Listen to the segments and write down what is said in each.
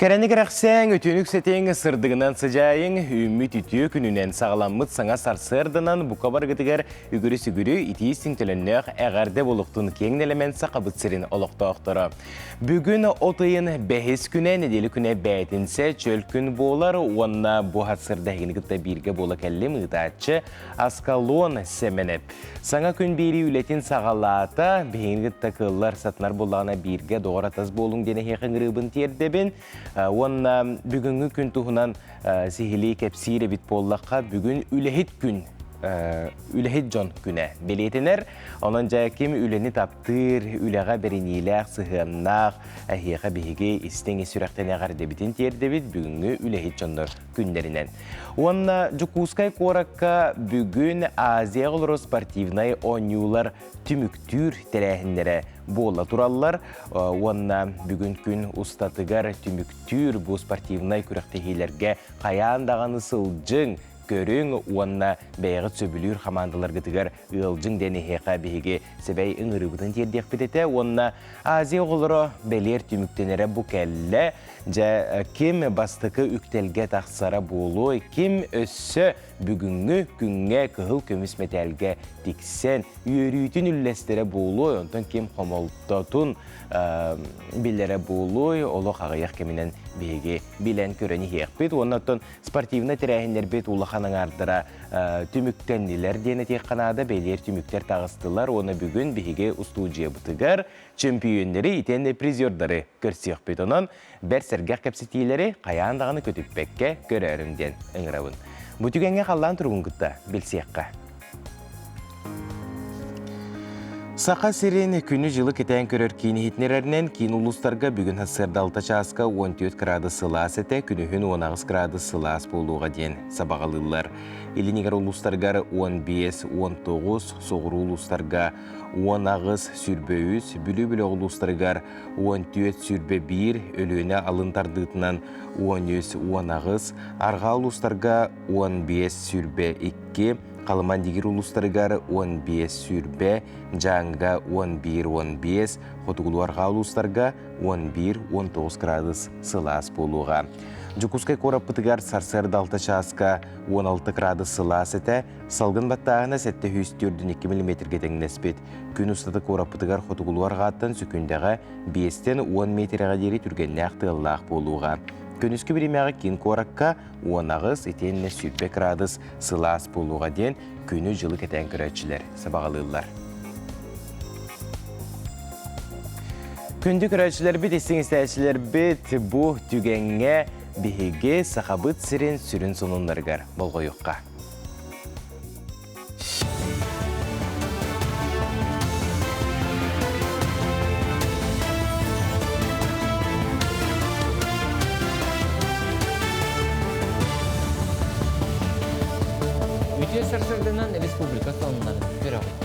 Кэрэни кэрэхсээҥ, үтүөнү үксэтиҥ, сырдыгынан сыдьаайыҥ, үүммүт үтүө күнүнэн саҕаламмыт саҥа сарсыарданан бука барыгытыгар үгүрү-сүгүрү итии сиҥтөлөннөөх эҕэрдэ буолуохтун киэҥ нэлэмэн Сахабыт сирин олохтоохторо. Бүгүн от ыйын бэһис күнэ, нэдиэлэ күнэ бээтинсэ, чөл күн буолар уонна бу сарсыарда эһигини кытта бииргэ буола кэллим ыытааччы Аскалон Сэмэнэп. Саҥа күн биэрии үлэтин саҕалаата, биһигини кытта кыаллар сатанар буоллаҕына бииргэ доҕор-атас буолуҥ диэн эһиэхэ ыҥырыыбын тиэрдэбин. Уонна бүгүҥҥү күн туһунан сиһилии кэпсиир эбит буоллахха, бүгүн үлэһит күн үлэһит дьон күнэ бэлиэтэнэр. Онон дьэ ким үлэни таптыыр, үлэҕэ бэриниилээх, сыһыаннаах, эһиэхэ биһиги истиҥ ис сүрэхтэн эҕэрдэбитин тиэрдэбит бүгүҥҥү үлэһит дьоннор күннэринэн. Уонна Дьокуускай куоракка бүгүн Азия оҕолоро спортивнай оонньуулар түмүктүүр тэрээһиннэрэ буола тураллар. Уонна бүгүн күн устатыгар түмүктүүр бу спортивнай күрэхтэһиилэргэ хайаан даҕаны сылдьыҥ, көрүҥ уонна бэйэҕит сөбүлүүр хамаандаларгытыгар ыалдьыҥ диэн эһиэхэ биһиги сэбэй ыҥырыыбытын тиэрдиэхпит этэ уонна Азия оҕолоро бэлиэр түмүктэнэрэ бу кэллэ. Дьэ, ким бастакы үктэлгэ тахсара буолуой, ким өссө бүгүҥҥү күҥҥэ кыһыл көмүс мэтээлгэ тиксэн, үөрүүтүн үллэстэрэ буолуой, онтон ким хомолтотун билэрэ буолуой, олох аҕыйах кэминэн биһиги билэн-көрөн иһиэхпит. Уонна оттон спортивнай тэрээһиннэрбит улахан аҥаардара түмүктэннилэр диэн этиэххэ наада, бэлиэр түмүктэр таҕыстылар уонна бүгүн биһиги устуудьуйабытыгар чөмпүйүөннэри итиэннэ призердары көрсүөхпүт. Онон бэрт сэргэх кэпсэтиилэри хайаан даҕаны көтүппэккэ көрөөрүҥ диэн ыҥырабын. Бу түгэҥҥэ халлаан туругун кытта билсиэххэ. Саха сирин күнү-дьылы кэтээн көрөр киин иһитиннэрэринэн киин улуустарга бүгүн сарсыарда 6 чааска 14 градус сылаас этэ, күнүһүн 18 градус сылаас буолуоҕа диэн сабаҕалыыллар. Илин игэр улуустарыгар 15-19, соҕуруу улуустарга 18, 23, Бүлүү бөлөх улуустарыгар 14, 21, Өлүөнэ алын тардыытынан 13, 18, арҕаа улуустарга 15, 22, Халыма Индигир улуустарыгар 15, 20, Дьааҥыга 11, 15, Хотугулуу-арҕаа улуустарга 11, 19 градус сылаас буолуоҕа. Дьокуускай куораппытыгар сарсыарда 6 чааска 16 градус сылаас этэ, Салгын баттааһына 742 миллиметргэ тэҥнэспит. Күн устата куораппытыгар хотугулуу арҕааттан сөкүүндэҕэ биэстэн уон миэтэрэҕэ диэри түргэннээх тыаллаах буолуоҕа. Күнүскү биримэҕэ киин куоракка 18 итиэннэ 20 градус сылаас буолуоҕа диэн күнү-дьылы кэтээн көрөөччүлэр сабаҕалыыллар. Күндү көрөөччүлэрбит, истиҥ истээччилэрбит, бу түгэҥҥэ биһиги Сахабыт сирин сүрүн сонуннарыгар болҕойуохха. Үтүө сарсыарданан республика сонуннарын көрөҕүт.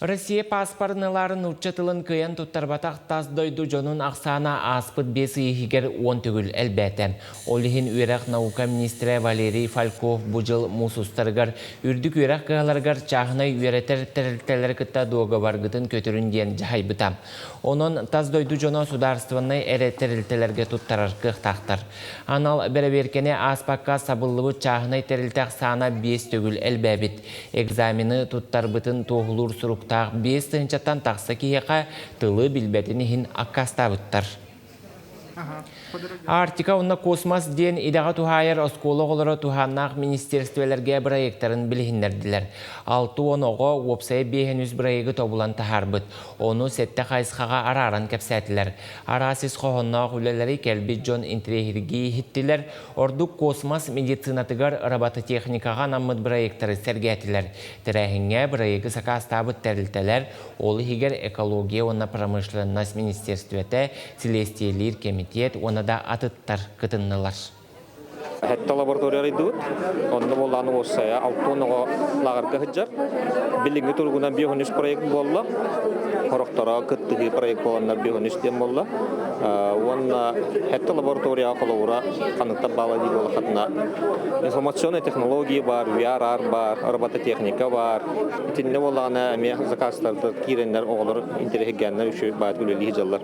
Россия паспорын ылаары нуучча тылын кыайан туттарбатах тас дойду дьонун ахсаана ааспыт биэс ый иһигэр уон төгүл элбээтэ. Ол иһин үөрэх наука министрэ Валерий Фальков бу дьыл муус устарыгар үрдүк үөрэх кыһаларыгар чааһынай үөрэтэр тэрилтэлэри кытта дуогабаргытын көтөрүн диэн дьаһайбыта. Онон тас дойду дьоно судаарыстыбаннай эрэ тэрилтэлэргэ туттарар кыахтаахтар. Анал бэрэбиэркэни ааспакка сабыллыбыт чааһынай тэрилтэ ахсаана биэс төгүл элбээбит. Экзамены туттарбытын туоһулуур суруктаах 5 тыһыынчаттан тахса киһиэхэ тылы билбэтин иһин аккаастаабыттар. Арктика уонна космос диэн идэҕэ туһаайар оскуола оҕолоро туһааннаах министиэристибэлэргэ бырайыактарын билиһиннэрдилэр. 60 оҕо уопсайа 53 бырайыагы тобулан таһаарбыт. Ону сэттэ хайысхаҕа арааран кэпсээтилэр. Араас ис хоһоонноох үлэлэри кэлбит дьон интэриэһиргии иһиттилэр, Ордук космос медицинатыгар робототехникаҕа анаммыт бырайыактары сэргээтилэр. Тэрээһиҥҥэ бырайыагы сакаастаабыт тэрилтэлэр, ол иһигэр экология уонна промышленность министиэристибэтэ, силиэстийэлиир кэмитиэт уонна да атыттар кытыннылар. Сэттэ лаборатория арыйдыбыт. Онно буоллаҕына уопсайа 60 оҕо лааҕырга сылдьар. Билиҥҥи туругунан 53 проект буолла. Сорохторо кыттыһыы проект буоланнар 53 диэн буолла. Уонна сэттэ лабораторияҕа холобура ханныктар баала дии буоллаххытына информационные технологии баар, VR баар, робототехника баар. Итиннэ буоллаҕына эмиэ заказтарда киирэннэр оҕолор интэриэһиргээннэр үчүгэй баайдык үлэлии сылдьаллар.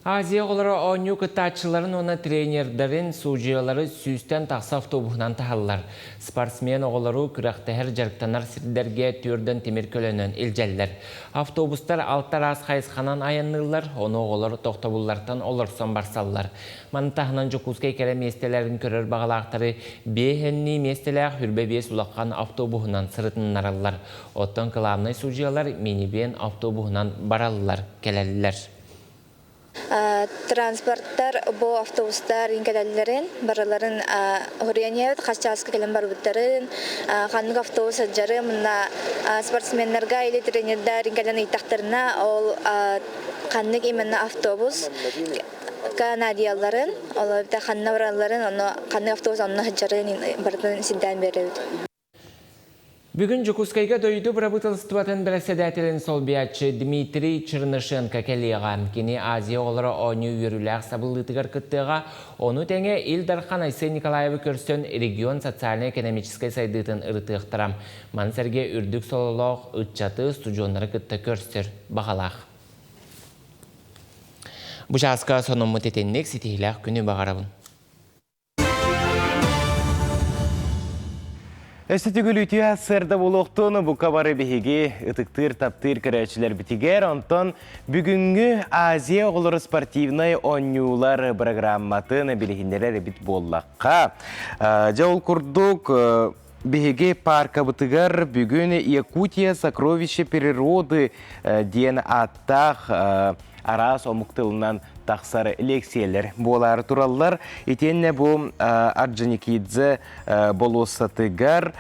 Азия оҕолоро оонньуу кыттааччыларын уонна тренердэрин, судьуйалары сүүстэн тахса автобуһунан таһаллар. Спортсмен оҕолору күрэхтэһэр дьарыктанар сирдэргэ түөрдэн тимир көлөнөн илдьэллэр. Автобустар алта араас хайысханан айанныыллар, ону оҕолор тохтобуллартан олорсон барсаллар. Маны таһынан Дьокуускай кэрэ миэстэлэрин көрөр баҕалаахтары биэһэннии миэстэлээх хүрбэ биэс улахан автобуһунан сырытыннараллар. Оттон кылаабынай судьуйалар минивэн автобуһунан бараллар, кэлэллэр. Транспорттар бу автобустар кэлэллэрин барыларын уһуруйан хас чааска кэлэн барбыттарын, ханнык автобус сылдьарын, мунна спортсменнарга или тренердэр кэлэн ыйдахтарына, ол ханнык именно автобус наадыйалларын, ол ханна баралларын, онно ханнык автобус онно сылдьарын барытын сирдээн биэрэбит. Бүгүн Дьокуускайга дойду бырабыыталыстыбатын бэрэссэдээтэлин солбуйааччы Дмитрий Чернышенко кэлиэҕэ. Кини Азия оҕолоро оонньуу үөрүүлээх сабыллыытыгар кыттыаҕа. Ону тэҥэ Ил Дархан Айсен Николаевы көрсөн регион социальнай-экономическай сайдыытын ырытыахтара. Маны сэргэ үрдүк сололоох ыччаты, устудьуоннары кытта көрсөр баҕалаах. Бу чааска сонуммут итинник ситиһиилээх күнү баҕарабын. Өссө төгүл үтүө сарсыарда буолуохтун бука бары биһиги ытыктыыр таптыыр көрөөччүлэрбитигэр онтон бүгүҥҥү Азия оҕолоро спортивнай оонньуулар программатын билиһиннэрэр эбит буоллахха дьэ ол курдук биһиги паркабытыгар бүгүн Якутия сокровище природы диэн ааттаах араас омук тылынан тахсар лекциялэр буолаары тураллар. Итиэннэ бу Орджоникидзе болуоссатыгар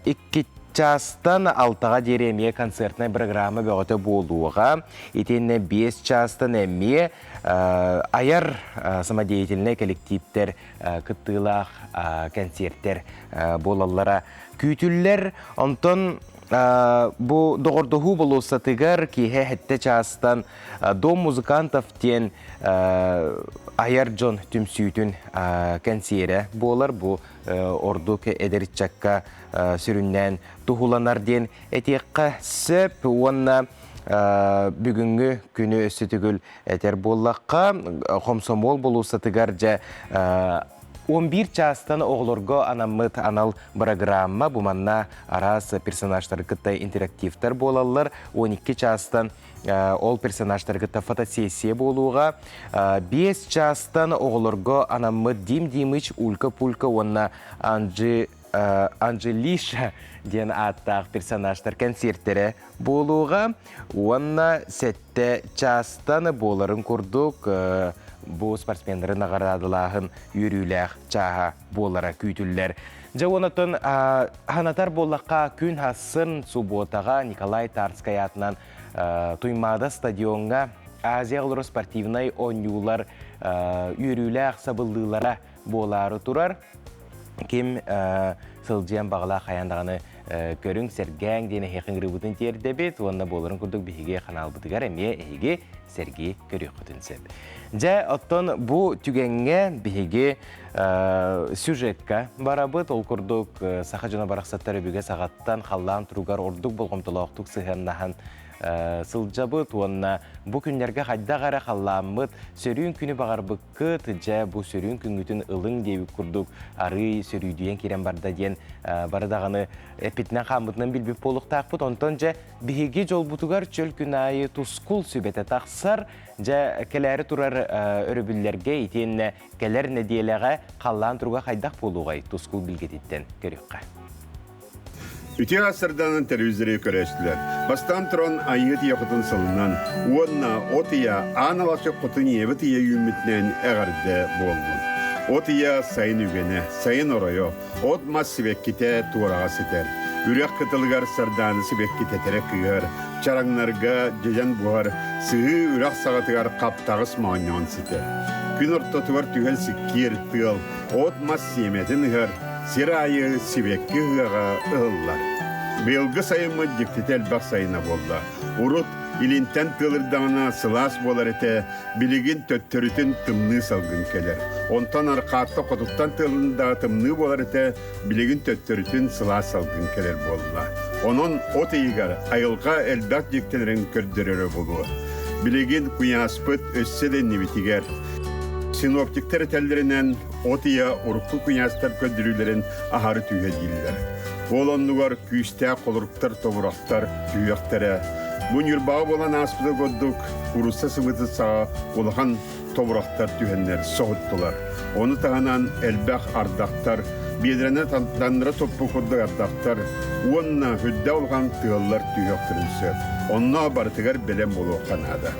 икки чаастан алтаҕа диэри эмиэ концертнай программа бөҕөтө буолуоҕа. Итиэннэ биэс чаастан эмиэ айар самодеятельнай коллективтэр кыттыылаах кэнсиэртэр буолаллара күүтүллэр. Онтон бу доҕордоһуу болуоссатыгар киэһэ сэттэ чаастан Дом музыкантов диэн айар дьон түмсүүтүн кэнсиэрэ буолар. Бу ордук эдэр ыччакка сүрүннээн туһуланар диэн этиэххэ сөп уонна бүгүҥҥү күнү өссө төгүл этэр буоллахха, хомсомуол болуоссатыгар дьэ 11 чаастан оҕолорго анаммыт анал бырагыраамма бу манна араас персонажтары кытта интерактивтар буолаллар. 12 чаастан ол персонажтары кытта фотосессия буолуоҕа. 5 чаастан оҕолорго анаммыт Дим Димыч, Улька-Пулька уонна Анджи Анжелиша диэн ааттаах персонажтар кэнсиэртэрэ буолуоҕа уонна сэттэ чаастан буоларын курдук бу спортсменнары наҕараадалааһын үөрүүлээх чааһа буолара күүтүллэр. Дьэ онотон ханатар буоллахха күн хассын субуотаҕа Николай Тарскай аатынан Туймаада стадиоҥҥа Азия оҕолоро спортивнай оонньуулар үөрүүлээх сабыллыылара буолаары турар. Ким сылдьыан баҕалаах хайаан даҕаны көрүҥ, сэргээҥ диэн эһиэхэ ыҥырыыбытын тиэрдэбит уонна буоларын курдук биһиги ханаалбытыгар эмиэ эһиги сэргии көрүөххүтүн сөп. Дьэ, оттон бу түгэҥҥэ биһиги сюжекка барабыт. Ол курдук саха дьоно барахсаттар өбүгэ саҕаттан халлаан туругар ордук болҕомтолоохтук сыһыаннаһан сылдьабыт уонна бу күннэргэ хайдах эрэ халлааммыт сөрүүн күнү баҕарбыт Кыт, дьэ, бу сөрүүн күҥҥүтүн ылыҥ диэбит курдук арыый сөрүүдүйэн киирэн барда диэн бары даҕаны эппитинэн-хааммытынан билбит буолуохтаахпыт. Онтон дьэ, биһиги дьолбутугар чөл күн аайы тускул сүбэтэ тахсар. Дьэ, кэлээри турар өрөбүллэргэ итиэннэ кэлэр нэдиэлэҕэ халлаан туруга хайдах буолуоҕай тускул билгэтиттэн көрүөххэ. Үтүө сарданан телевизоры көрөөччүлэр. Бастаан туран Айыы Тыйа Хотун сылынан уонна от ыйа аан алааччы хотун ийэбит ыйа үүммүтүнэн эҕэрдэ буоллун. От ыйа сайын үгэнэ, сайын оройо, от-мас сибэккитэ туораҕа ситэр. Үрэх кытылыгар сардаана сибэккитэ тэтэрэ кыыһар, чараҥнарга дьэдьэн буһар, сыһыы үрэх саҕатыгар хаптаҕыс моонньоон ситэр. Күн ортотугар түһэн сиккиэр тыал, от-мас сиэмэтин ыһар, Сир аайы сибэкки ыһыаҕа ыһыллар. Быйылгы сайыммыт дьиктитэ элбэх сайына буолла. Урут илинтэн тыалырдаҕына сылаас буолар этэ, билигин төттөрүтүн тымныы салгын кэлэр. Онтон арҕаатта хотуттан тыалында тымныы буолар этэ, билигин төттөрүтүн сылаас салгын кэлэр буолла. Онон от ыйыгар айылҕа элбэх дьиктилэрин көрдөрөрө буолуо. Билигин куйааспыт өссө да иннибитигэр. Синоптиктар этэллэринэн, от ыйа урукку куйаастар көрдөрүүлэрин аһары түһэ дииллэр. Ол оннугар күүстээх холоруктар тобурахтар түһүөхтэрэ. Бу Ньурбаҕа буолан ааспыта курдук, курусса сыбытыт саҕа улахан тобурахтар түһэннэр соһуттулар. Ону таһынан элбэх ардахтар, биэдэрэнэ таннара топпу курдук ардахтар уонна үрдэ улахан тыаллар түһүөхтэрин сөп. Онно барытыгар бэлэм буолуохха наада.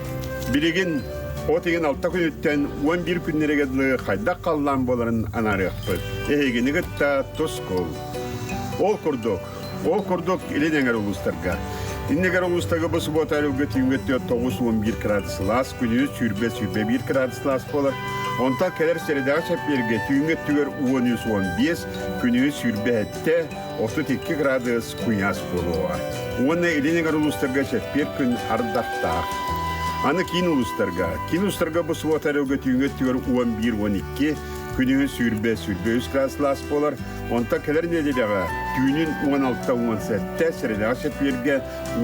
Билигин от ыйын алта күнүттэн 11 күннэригэр дылы хайдах халлаан буоларын анаарыахпыт. Эһигини кытта тускул. Ол курдук, Ол курдук Илин эҥэр улуустарга. Иннигэр улуустарга бу субуота өрүлгэ түүҥҥэ 491 градус сылаас, күнүс 120-121 градус сылаас буолар. Онтон кэлэр сэрэдэҕэ чэппиэргэ түүҥҥэ өттүгэр 13-15, күнүс 27, 32 градус куйаас буолуоҕа. Уонна Илин эҥэр улуустарга чэппиэр күн ардахтаах. Аны киин улуустарга. Киин улуустарга бу субуота өрүлгэ түүҥҥэ өттүгэр 11-12, күнүһүн 120-123 градус сылаас буолар. Онтон кэлэр нэдиэлэҕэ түүнүн 16-17, сэрэдэҕэ чэппиэргэ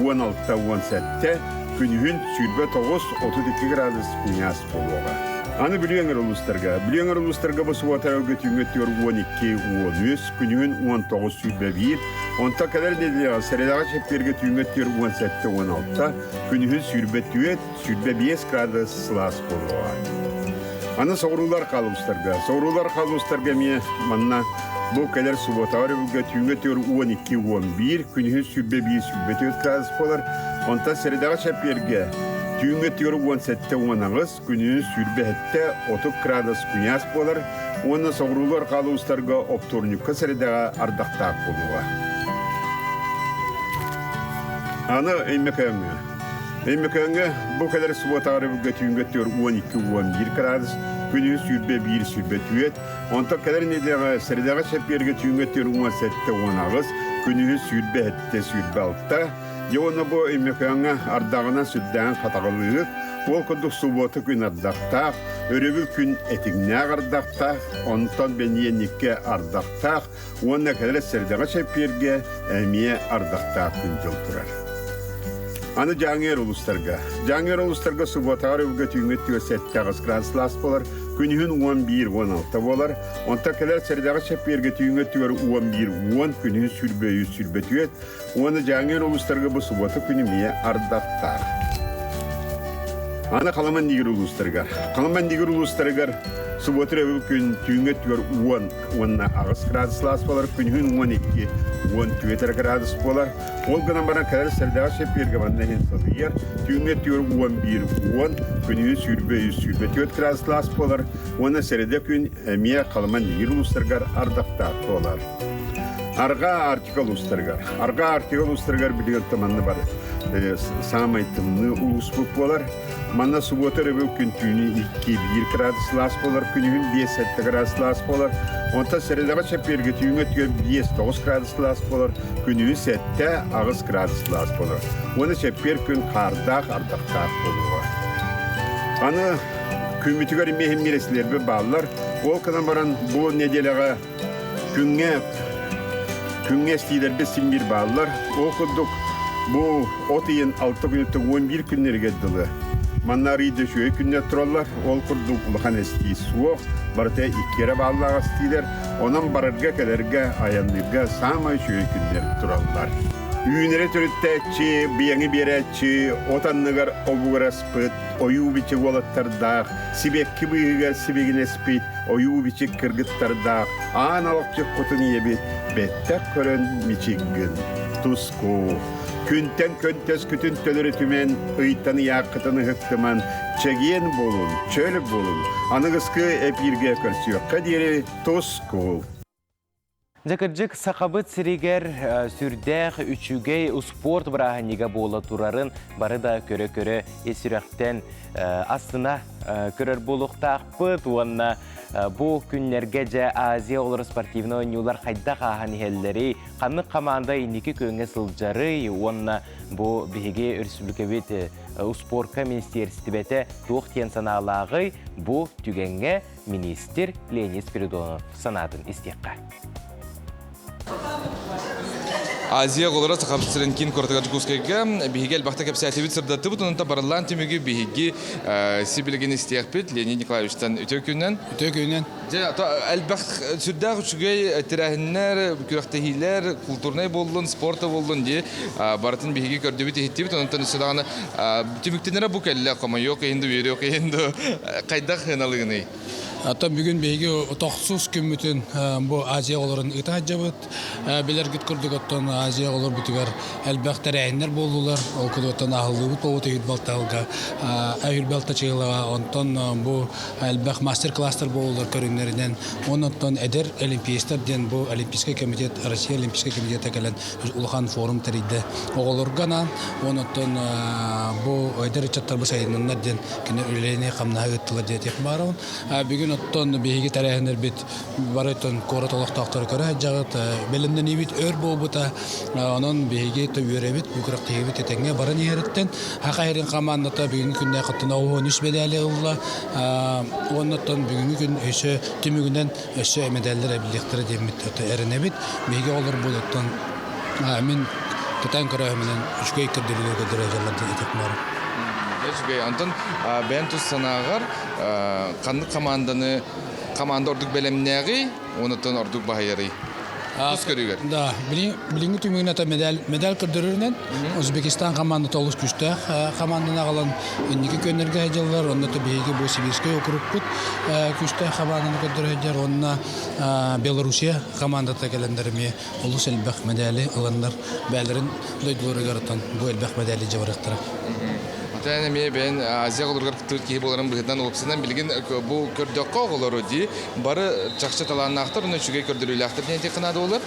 16-17, күнүһүн 29-32 градус куйаас буолуоҕа. Аны Бүлүү эҥэр улуустарга. Бүлүү эҥэр улуустарга бу субуота өргө түүҥҥэ өттүгэр 12-13, күнүһүн 19-21, онтон кэлэр нэдиэлэҕэ сэрэдэҕэ чэппиэргэ түүҥҥэ өттүгэр 17-16, күнүһүн 24-25 градус сылаас буолуоҕа. Аны соҕуруулар хаалустарга. Соҕуруулар хаалустарга эмиэ манна бу кэлэр субуотаҕа өрөбүлгэ түүҥҥэ түөр 12-11, күнүһүн 21-24 градус буолар. Онтон сэрэдэҕэ чэппиэргэ түүҥҥэ түөр 17-18, күнүһүн 27-30 градус куйаас буолар уонна соҕуруулар хаалустарга оптуорунньукка сэрэдэҕэ ардахтаах буолуоҕа. Аны Өймөкөөҥҥө. Өймөкөөҥҥө бу кэлэр субуотаҕа өрөбүлгэ түүҥҥэ 12-11 градус, күнүһүн 21-24, онтон кэлэр нэдиэлэҕэ сэрэдэҕэ чэппиэргэ түүҥҥэ 17-18, күнүһүн 27-26. Дьэ уонна бу Өймөкөөҥҥө ардаҕынан сүрдээҕин хатаҕалыыгыт. Ол курдук субуота күн ардахтаах, өрөбүл күн этиҥнээх ардахтаах, онтон бэнидиэнньиккэ ардахтаах уонна кэлэр сэрдэҕэ чэппиэргэ эмиэ ардахтаах күн-дьыл турар. Аны Дьааҥы улуустарга. Дьааҥы улуустарга субуотаҕар өвгө түүҥҥү өттүгэр 7-8 градус сылаас буолар, күнүһүн 11-16 буолар. Онтон кэлэр сэрдэҕэ чэппиэргэ түүҥҥү өттүгэр 11-10, күнүһүн 23-24 уонна Дьааҥы улуустарга бу субуота күнү эмиэ ардахтаах. Аны Халаман Нигер улуустарыгар. Халаман Нигер улуустарыгар субуота өрөбүл күн түүҥҥү өттүгэр 10 уонна 8 градус сылаас буолар, күнүһүн 12 14 градус буолар. Ол гынан баран кэлэр сэрдэҕэ чэппиэргэ манна иһин сылыйар, түүҥҥэ өттүгэр 11 10, күнүһүн 23 24 градус сылаас буолар уонна сэрэдэ күн эмиэ Халыма Нигир улуустарыгар ардахтаах буолар. Арҕаа Арктика улуустарыгар. Арҕаа Арктика улуустарыгар билигин манна бар саамай тымныы улууспут буолар. Манна субуота өрөбүл күн түүнү 2-1 градус сылаас буолар, күнүһүн 5-7 градус сылаас буолар. Онтон сэрэдэҕэ чэппиэргэ түүҥҥэ өттүгэр 5-9 градус сылаас буолар, күнүһүн 7-8 градус сылаас буолар. Уонна чэппиэр күн хаардаах, ардахтаах буолуоҕа. Аны күммүтүгэр эмиэ миэрэсилэрбит бааллар. Ол гынан баран бу нэдиэлэҕэ күҥҥэ күҥҥэ эстиилэрбит син биир бааллар. Ол курдук бу от ыйын алта күнүттэн 11 күннэригэр дылы манна арыый да үчүгэй күннэр тураллар. Ол курдук улахан эстии суох. Барыта икки эрэ бааллаах эстиилэр. Онон барарга-кэлэргэ, айанныырга саамай үчүгэй күннэр тураллар. Үүнэри төрүттээччи, быйаҥы биэрээччи от анныгар обугураспыт, ойуу-бичик уолаттардаах, сибэкки быыһыгар сибигинэспит ойуу-бичик кыргыттардаах аан алахчык хотун ийэбит бэттэх көрөн мичиггин туску күнтэн көнтөскүтүн төлөрүтүмэн ыйтан ыйааххытын ыһыктыман чэгиэн буолун чөл буолун аныгыскы эпииргэ көрсүөххэ диэри тускул Дьэ кырдьык Сахабыт сиригэр сүрдээх үчүгэй успуорт бырааһынньыга буола турарын бары да көрө-көрө ис сүрэхтэн астына көрөр буолуохтаахпыт уонна бу күннэргэ дьэ Азия оҕолоро спортивнай оонньуулар хайдах ааһан иһэллэрий, ханнык хамаанда инники күөҥҥэ сылдьарый уонна бу биһиги өрөспүүбүлүкэбит успуорка министиэристибэтэ туох диэн санаалааҕый бу түгэҥҥэ Министр Леонид Спиридонов санаатын истиэххэ. Азия оҕолоро Сахабыт сирин киин куоратыгар Дьокуускайга биһиги элбэхтэ кэпсээтибит, сырдаттыбыт. Онон барыллаан түмүгү биһиги сибилигин истиэхпит. Леонид Николаевичтан үтүө күнүнэн. Үтүө күнүнэн. Дьэ, элбэх сүрдээх үчүгэй тэрээһиннэр, күрэхтэһиилэр, култуурнай буоллун, спорт буоллун дии барытын биһиги көрдүбүт, иһиттибит. Онон өссө даҕаны түмүктэнэрэ бу кэллэ. Хомойуох иһин да, үөрүөх иһин да хайдах сыаналыыгыный? Оттон бүгүн биһиги тохсус күммүтүн бу Азия оҕолорун ыыта сылдьабыт. Билэргит курдук оттон Азия оҕолорбутугар элбэх тэрээһиннэр буоллулар. Ол курдук аһыллыбыт буолбут өйүт балтаһылга өйүр балтачыылаҕа онтон бу элбэх мастер-класстар буоллулар көрүҥнэринэн. Онон эдэр олимпиецтэр диэн бу Олимпийский комитет Россия Олимпийский комитета кэлэн улахан форум тэрийдэ. Оҕолорго анаан онон бу эдэр ыччаттарбыт сайыннаннар диэн кини үлэлэни хамнаһы ыыттылар диэтиэх баарабын. Бүгүн оттон биһиги тэрээһиннэрбит бары оттон куорат олохтоохторо көрө сылдьаҕыт. Бэлэмнэниибит өр буолбута. Онон биһиги үөрэбит, бу күрэхтэһиибит этэҥҥэ баран иһэриттэн Саха сирин хамаандата бүгүҥҥү күннээх оттон 13 мэдээли ылла. Уонна оттон бүгүҥҥү күн өссө түмүгүнэн өссө мэдээллэр эбиллиэхтэрэ диэммит эрэнэбит. Биһиги оҕолорбут оттон мин кэтээн көрөөһүмүнэн үчүгэй көрдөрүүлэр көрдөрө сылдьаллар диэн этиэх баарым. Үчүгэй. Онтон бэйэн тус санааҕар ханнык хамаанданы команда ордук бэлэмнээҕий, онуттан ордук баһыйарый? Тус көрүүгэр. Да, билиҥҥи түмүгүнэн это медаль, медаль көрдөрөрүнэн Узбекистан командата олус күүстээх команданы аҕалан инники күөннэргэ сылдьаллар. Онно биһиги бу Сибирскэй округпут күүстээх команданы көрдөрө сылдьар. Уонна Белоруссия командата кэлэннэр эмиэ олус элбэх мэдээли ыланнар бэйэлэрин дойдуларыгар бу элбэх мэдээли дьабарыахтара. Отон эмиэ бэйэн Азия оҕолоругар кыттыбыт киһи буоларын быһыытынан уопсайынан билигин бу көрдөххө оҕолору дии бары чахчы талааннаахтар уонна үчүгэй көрдөрүүлээхтэр диэн этиэххэ наада буолар.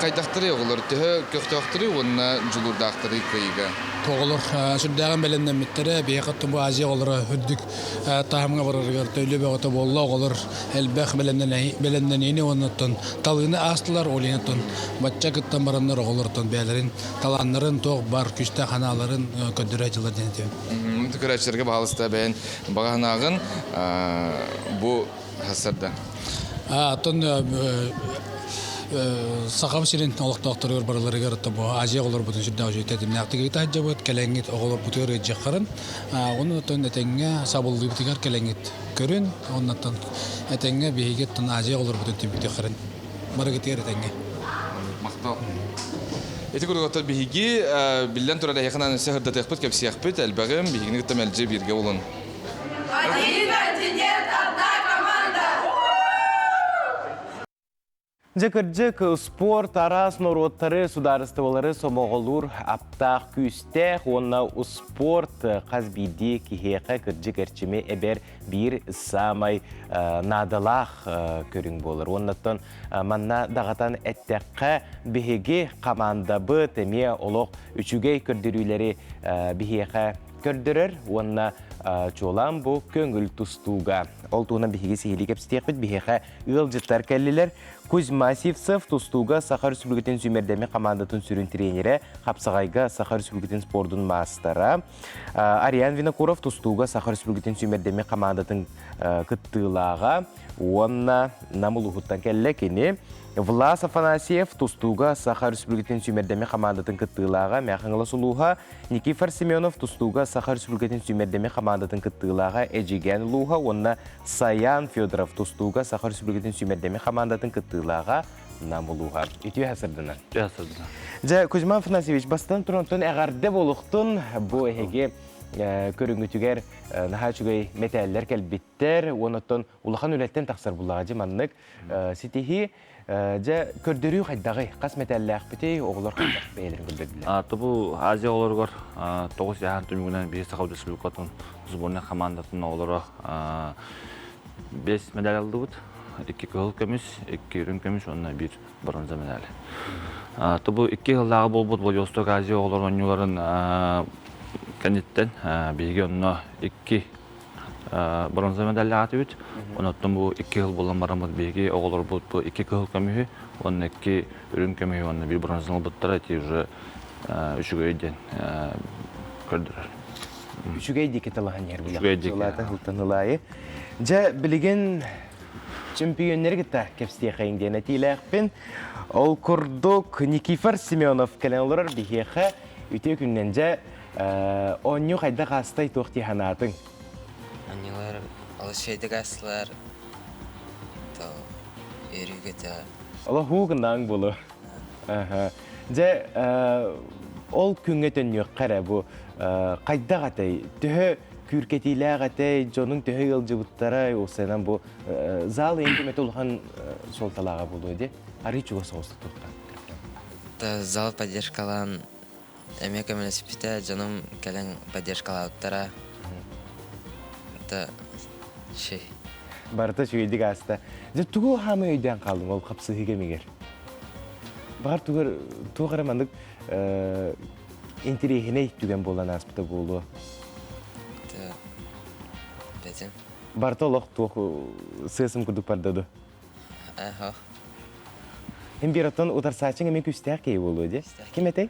Хайдахтарый оҕолор төһө көхтөөхтөрүй уонна дьулуурдаахтарый кыайыыга? Оҕолор сүрдээҕин бэлэмнэммиттэрэ, биһиэхэ бу Азия оҕолоро үрдүк таһымҥа барарыгар төлүө бөҕөтө буолла. Оҕолор элбэх бэлэмнэниини уонна талыыны аастылар. Ол иһин бачча кыттан бараннар оҕолортон бэйэлэрин талааннарын туох бар күстээх санааларын көрдөрө дьылар диэн этиэм. Көрөөччүлэргэ баһаалыста бэйэн баҕа санааҕын бу хассарда. Оттон Сахам сирин олохтоохторугар барыларыгар бу Азия оҕолорбутун сүрдээх үчүгэй тэтимнээхтик ыыта сылдьабыт, кэлэҥҥит оҕолорбутугар ыалдьыаххарын, онон этэҥҥэ сабыллыыбытыгар кэлэҥҥит көрүн, оннуттан этэҥҥэ биһиги Азия оҕолорбутун түмүктүөххэрин барыгытыгар этэҥҥэ. Махтал. Ити курдук биһиги биллэн турар эһиэхэ өссө сырдатыахпыт, кэпсиэхпит, элбэҕим, биһигини кытта мэлдьи бииргэ булун. Один континент, одна команда! Дьэ кырдьык, спорт араас норуоттары, судаарыстыбалары сомоҕолуур аптаах күүстээх уонна успуорт хас биирдии киһиэхэ кырдьык эрчими эбэр биир саамай наадалаах көрүҥ буолар. Уоннаттан манна даҕатан эттэххэ, биһиги хамаандабыт эмиэ олох үчүгэй көрдөрүүлэри биһиэхэ көрдөрөр уонна чуолаан бу көҥүл тустууга. Ол туһунан биһиги сиһилии кэпсэтиэхпит. Биһиэхэ ыалдьыттар кэллилэр. Кузьма Сивцев тустууга Саха Республикатын сүүмэрдэммит хамаандатын сүрүн тренерэ, хапсаҕайга Саха Республикатын спордун маастара. Ариан Винокуров тустууга Саха Республикатын сүүмэрдэммит хамаандатын кыттыылааҕа уонна Нам улууһуттан кэллэ кини. Влас Афанасьев тустууга Саха Республикатын сүүмэрдэммит хамаандатын кыттыылааҕа Мэхаҥалас улууһа, Никифор Семенов тустууга Саха Республикатын сүүмэрдэммит хамаандатын кыттыылааҕа Эдьигээн улууһа уонна Саян Федоров тустууга Саха Республикатын сүүмэрдэммит хамаандатын кыттыылааҕа Нам улууһа. Үтүө сырдынан. Үтүө сырдынан. Дьэ, Кузьма Афанасьевич, бастан туронтон эҕэрдэ буолуохтун. Бу эһиги көрүҥүтүгэр наһаа үчүгэй мэтээллэр кэлбиттэр. Уонна улахан үлэттэн тахсар буллаҕа дьэ маннык ситиһии Дьэ, көрдөрүү хайдаҕый? Хас мэтээллээхпитий? Оҕолор хайдах бэйэлэрин көрдөрдүлэр? Тобу Азия оҕолоругар 9 яһан түмүгүнэн биһи Саха Республикатын сборнай командатын оҕолоро 5 медаль алдыбыт. Икки кыһыл көмүс, икки үрүҥ көмүс уонна биир бронза медаль. Тобу икки сыллааҕы буолбут Владивосток Азия оҕолор оонньууларын кэнниттэн биһиги онно икки бронза медаллаах этибит. Онуттан бу икки сыл буолан бараммыт биһиги оҕолорбут бу икки кыһыл көмүһү уонна икки үрүҥ көмүһү уонна биир бронзаны ылбыттара ити уже үчүгэй диэн көрдөрөр. Үчүгэй диэки талаһан иһэр Үчүгэй диэки. Ылаата ылтан ылаайы. Дьэ, билигин. Чемпионнары кытта кэпсиэхэйин диэн этиилээхпин. Ол курдук Никифор Семенов кэлэн олорор биһиэхэ үтүө күннэн дьэ оонньуу хайдах аастай туох дии санаатыҥ? Оонньуулар олус үчүгэйдик аастылар. То үөрүү-көтө. Олох уу гынааҥ буолуо. Дьэ ол күҥҥэ төннүөххэ эрэ бу хайдах этэй? Төһө күүркэтиилээх этэй? Дьонуҥ төһө ыалдьыбыттара? Уопсайынан бу зал иһин көмөтө улахан суолталааҕа буолуо дии. Арыы чугас соҕус тутуохха. Зал поддержкалаан эмиэ көмөлөспүтэ, дьонум кэлэн поддержкалаабыттара. Это шей. Барыта үчүгэйдик ааста. Дьэ тугу хаамай өйдөөн хаалдыҥ ол хапсыһыы кэмигэр? Баҕар тугар туох эрэ маннык интириэһинэй түгэн буолан ааспыта буолуо. Бэтим. Барыта олох туох сыасым курдук барда ду? Аха. Эн биир оттон утарсааччыҥ эмиэ күүстээх киһи буолуо дии. Ким этэй?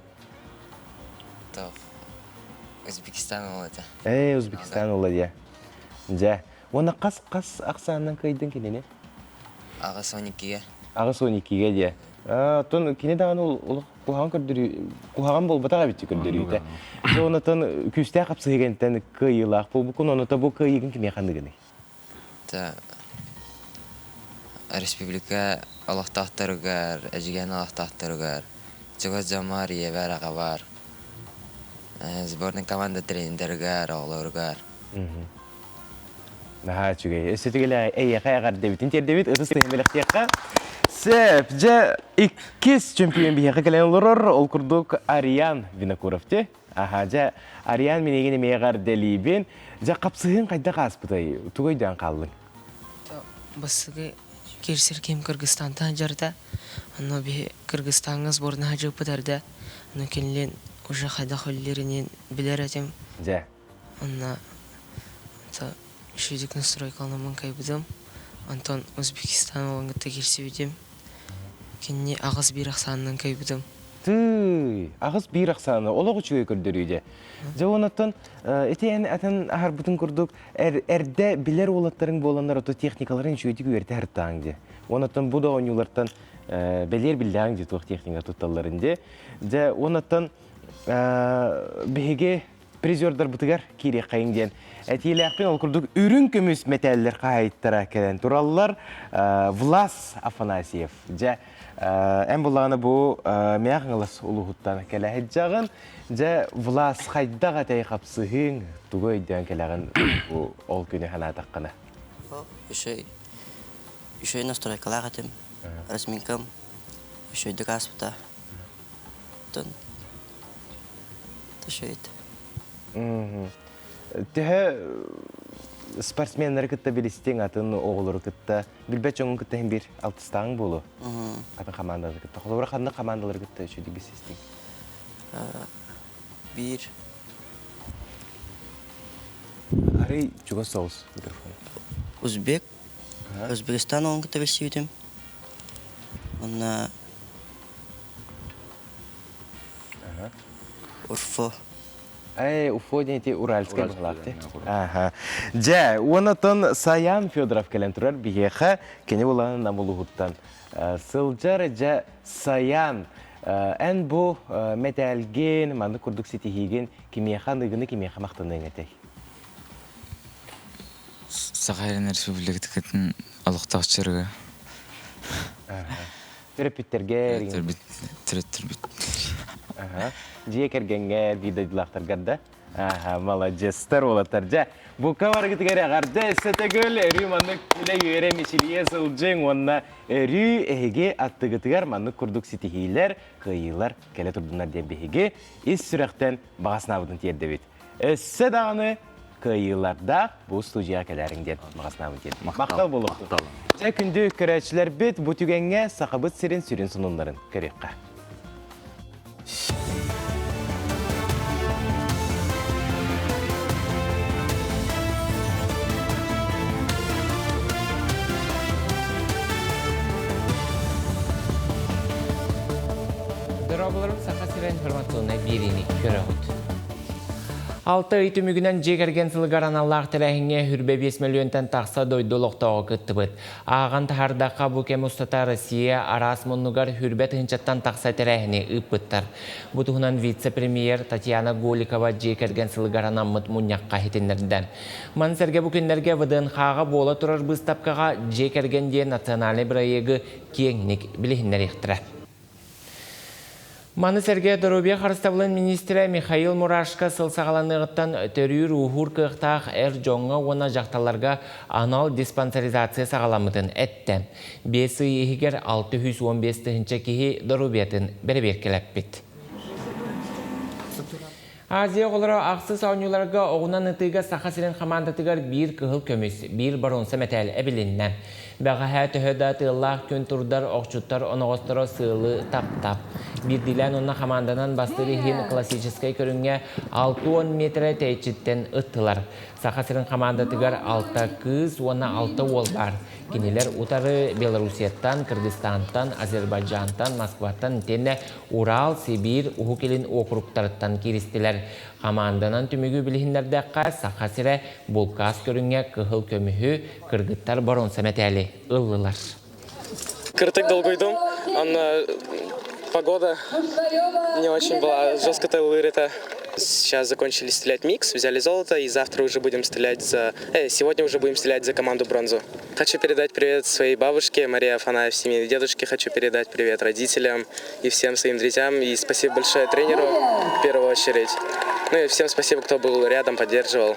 Тоох. Узбекистан уола этэ. Ээ, Узбекистан уола дии. Дьэ, уонна хас хас ахсаанынан кыайдыҥ кинини? 82-гэ. 82-гэ дии. Оттон кини даҕаны олох куһаҕан көрдөрүү куһаҕан буолбатах эбит көрдөрүүтэ. Дьэ, онтон күүстээх хапсыһыгантан кыайыылаах буолбуккун, онута бу кыайыыгын кимиэхэ аныгыный? Республика олохтоохторугар, Эдьигээн олохтоохторугар, чугас дьоммор, ийэбэр, аҕабар, сборнай команда тренердэригэр, оҕолоругар. Наһаа үчүгэй. Өссө түгэл эйиэхэ эҕэрдэбитин тиэрдэбит. Ытыс тыһын бэлэхтиэххэ. Сөп. Дьэ, иккис чемпион биһиэхэ кэлэн олорор. Ол курдук Ариан Винокуров ти. Аха, дьэ, Ариан минигин эмиэ эҕэрдэлиибин. Дьэ, хапсыһыын хайдах ааспытай? Тугу өйдөөн хааллыҥ? Бастакы киирсэр киһим Кыргызстантан дьарыта. Онно биһи Кыргызстаҥҥа сборнаһа дьыппыт эрдэ. Ону кинилин уже хайдах үлэлииринин билэр этим. Дьэ. Онно үчүгүйдүк настройкаланаммын кайбытым. Онтон Узбекистан уолун кытта киирсибитим. Кинини 8-1 ахсаанынан кыайбытым. Тыый, 8-1 ахсааны олох үчүгэй көрдөрүү дьэ. Дьэ онуттан ити эн атын аһарбытын курдук эрдэ билэр уолаттарыҥ буоланнар ото техникаларын үчүгэйдик үөрэтэ сырыттаҕыҥ дьэ. Онуттан бу да оонньуулартан бэлиэр биллээҕиҥ дьэ туох техника тутталларын дьэ. Дьэ онуттан биһиги призердарбытыгар киириэххэйиҥ диэн этиилээхпин. Ол курдук үрүҥ көмүс мэтээллэр хаһаайыттара кэлэн тураллар. Влас Афанасьев. Дьэ, эн буллаҕына бу Мээх Хаҥалас улууһуттан кэлэ сылдьаҕын. Дьэ, Влас хайдах этэй хапсыһыыҥ, тугу өйдөөн кэлэҕин бу ол күнү санаатаххына? Үчүгэй, үчүгэй настройкалаах этим. Разминкам үчүгэйдик ааспыта. Оттон Төһө спортсменнары кытта билистиҥ, атын оҕолору кытта, билбэт дьоҥҥун кытта иһин биир алтыстааҕыҥ буолуо? Атын хамаандалары кытта. Холобура, ханнык хамаандалары кытта үчүгэй билсистиҥ? Биир. Арый чугас соҕус микрофон. Узбек. Узбекистан оҕун кытта билсибитим. Онно Уфо. Эй, Уфо диэн ити Уральскай быһылаах дии. Аха. Дьэ, уонна Саян Федоров кэлэн турар биһиэхэ кини булан Нам улууһуттан сылдьар. Дьэ, Саян, эн бу мэтээлгин, маннык курдук ситиһиигин кимиэхэ аныгыны кимиэхэ махтаныаҥ этэй? Саха Сирин Республикатын олохтоох чырыга. Төрөппүттэргэ Төрөппүт. Дьиэ кэргэҥҥэ биир дойдулаахтаргар да? Аха, маладьыастар уолаттар. Дьэ, бука барыгытыгар эҕэрдэ өссө төгүл өрүү маннык күлэ-үөрэ мичилийэ сылдьыҥ уонна өрүү эһиги аттыгытыгар маннык курдук ситиһиилэр, кыайыылар кэлэ турдуннар диэн биһиги ис сүрэхтэн баҕа санаабытын тиэрдэбит. Өссө даҕаны кыайыылардаах бу студияҕа кэлээриҥ диэн баҕа санаабын тиэрдим. Махтал буолуохтун. Дьэ, күндү көрөөччүлэрбит, бу түгэҥҥэ Сахабыт сирин сүрүн сонуннарын көрүөххэ. Дорооболорум Саха сирэ информационнай биэриини көрөҕүт. Алта ый түмүгүнэн дьиэ кэргэн сылыгар аналлаах тэрээһиҥҥэ хүрбэ 5 мөлүйүөнтэн тахса дойду олохтооҕо кыттыбыт. Ааҕан таһаардахха, бу кэм устата Россия араас муннугар хүрбэ тыһыынчаттан тахса тэрээһини ыыппыттар. Бу туһунан вице-премьер Татьяна Голикова дьиэ кэргэн сылыгар анаммыт мунньахха иһитиннэрдэ. Маны сэргэ бу күннэргэ ВДНХ-ҕа буола турар быыстапкаҕа Дьиэ кэргэн диэн национальнай бырайыагы киэҥник билиһиннэриэхтэрэ. Маны сэргэ доруобуйа харыстабылын миниистирэ Михаил Мурашко сыл саҕаланыаҕыттан төрүүр-ууһуур кыахтаах эр дьоҥҥо уонна дьахталларга анал диспансеризация саҕаламмытын эттэ. Биэс ый иһигэр 615 тыһыынча киһи доруобуйатын бэрэбиэркэлэппит. Азия оҕолоро ахсыс оонньууларга оҕунан ытыыга Саха сирин хамаандатыгар биир кыһыл көмүс, биир боруонса мэтээл эбилиннэ. Бэҕэһээ төһө да тыаллаах күн турдар охчуттар оноҕосторо сыалы тап-тап. Биирдиилээн уонна хамаанданан бастыыр иһин классическай көрүҥҥэ 60 миэтэрэ тэйиччиттэн ыттылар. Саха сирин хамаандатыгар алта кыыс уонна алта уол баар. Кинилэр утары Белоруссияттан, Кыргызстантан, Азербайджантан, Москваттан итиэннэ Урал, Сибиир, Уһук Илин уокуруктарыттан кииристилэр. Хамаанданан түмүгү билиһиннэрдэххэ, Саха сирэ булкаас көрүҥҥэ кыһыл көмүһү, кыргыттар боруонса мэтээли ыллылар. Кыртык долгуйдум. Анна погода не очень была жестко это. Сейчас закончили стрелять микс, взяли золото, и завтра уже будем стрелять за... сегодня уже будем стрелять за команду бронзу. Хочу передать привет своей бабушке Марии Афанаев, семье дедушке. Хочу передать привет родителям и всем своим друзьям. И спасибо большое тренеру в первую очередь. Ну и всем спасибо, кто был рядом, поддерживал.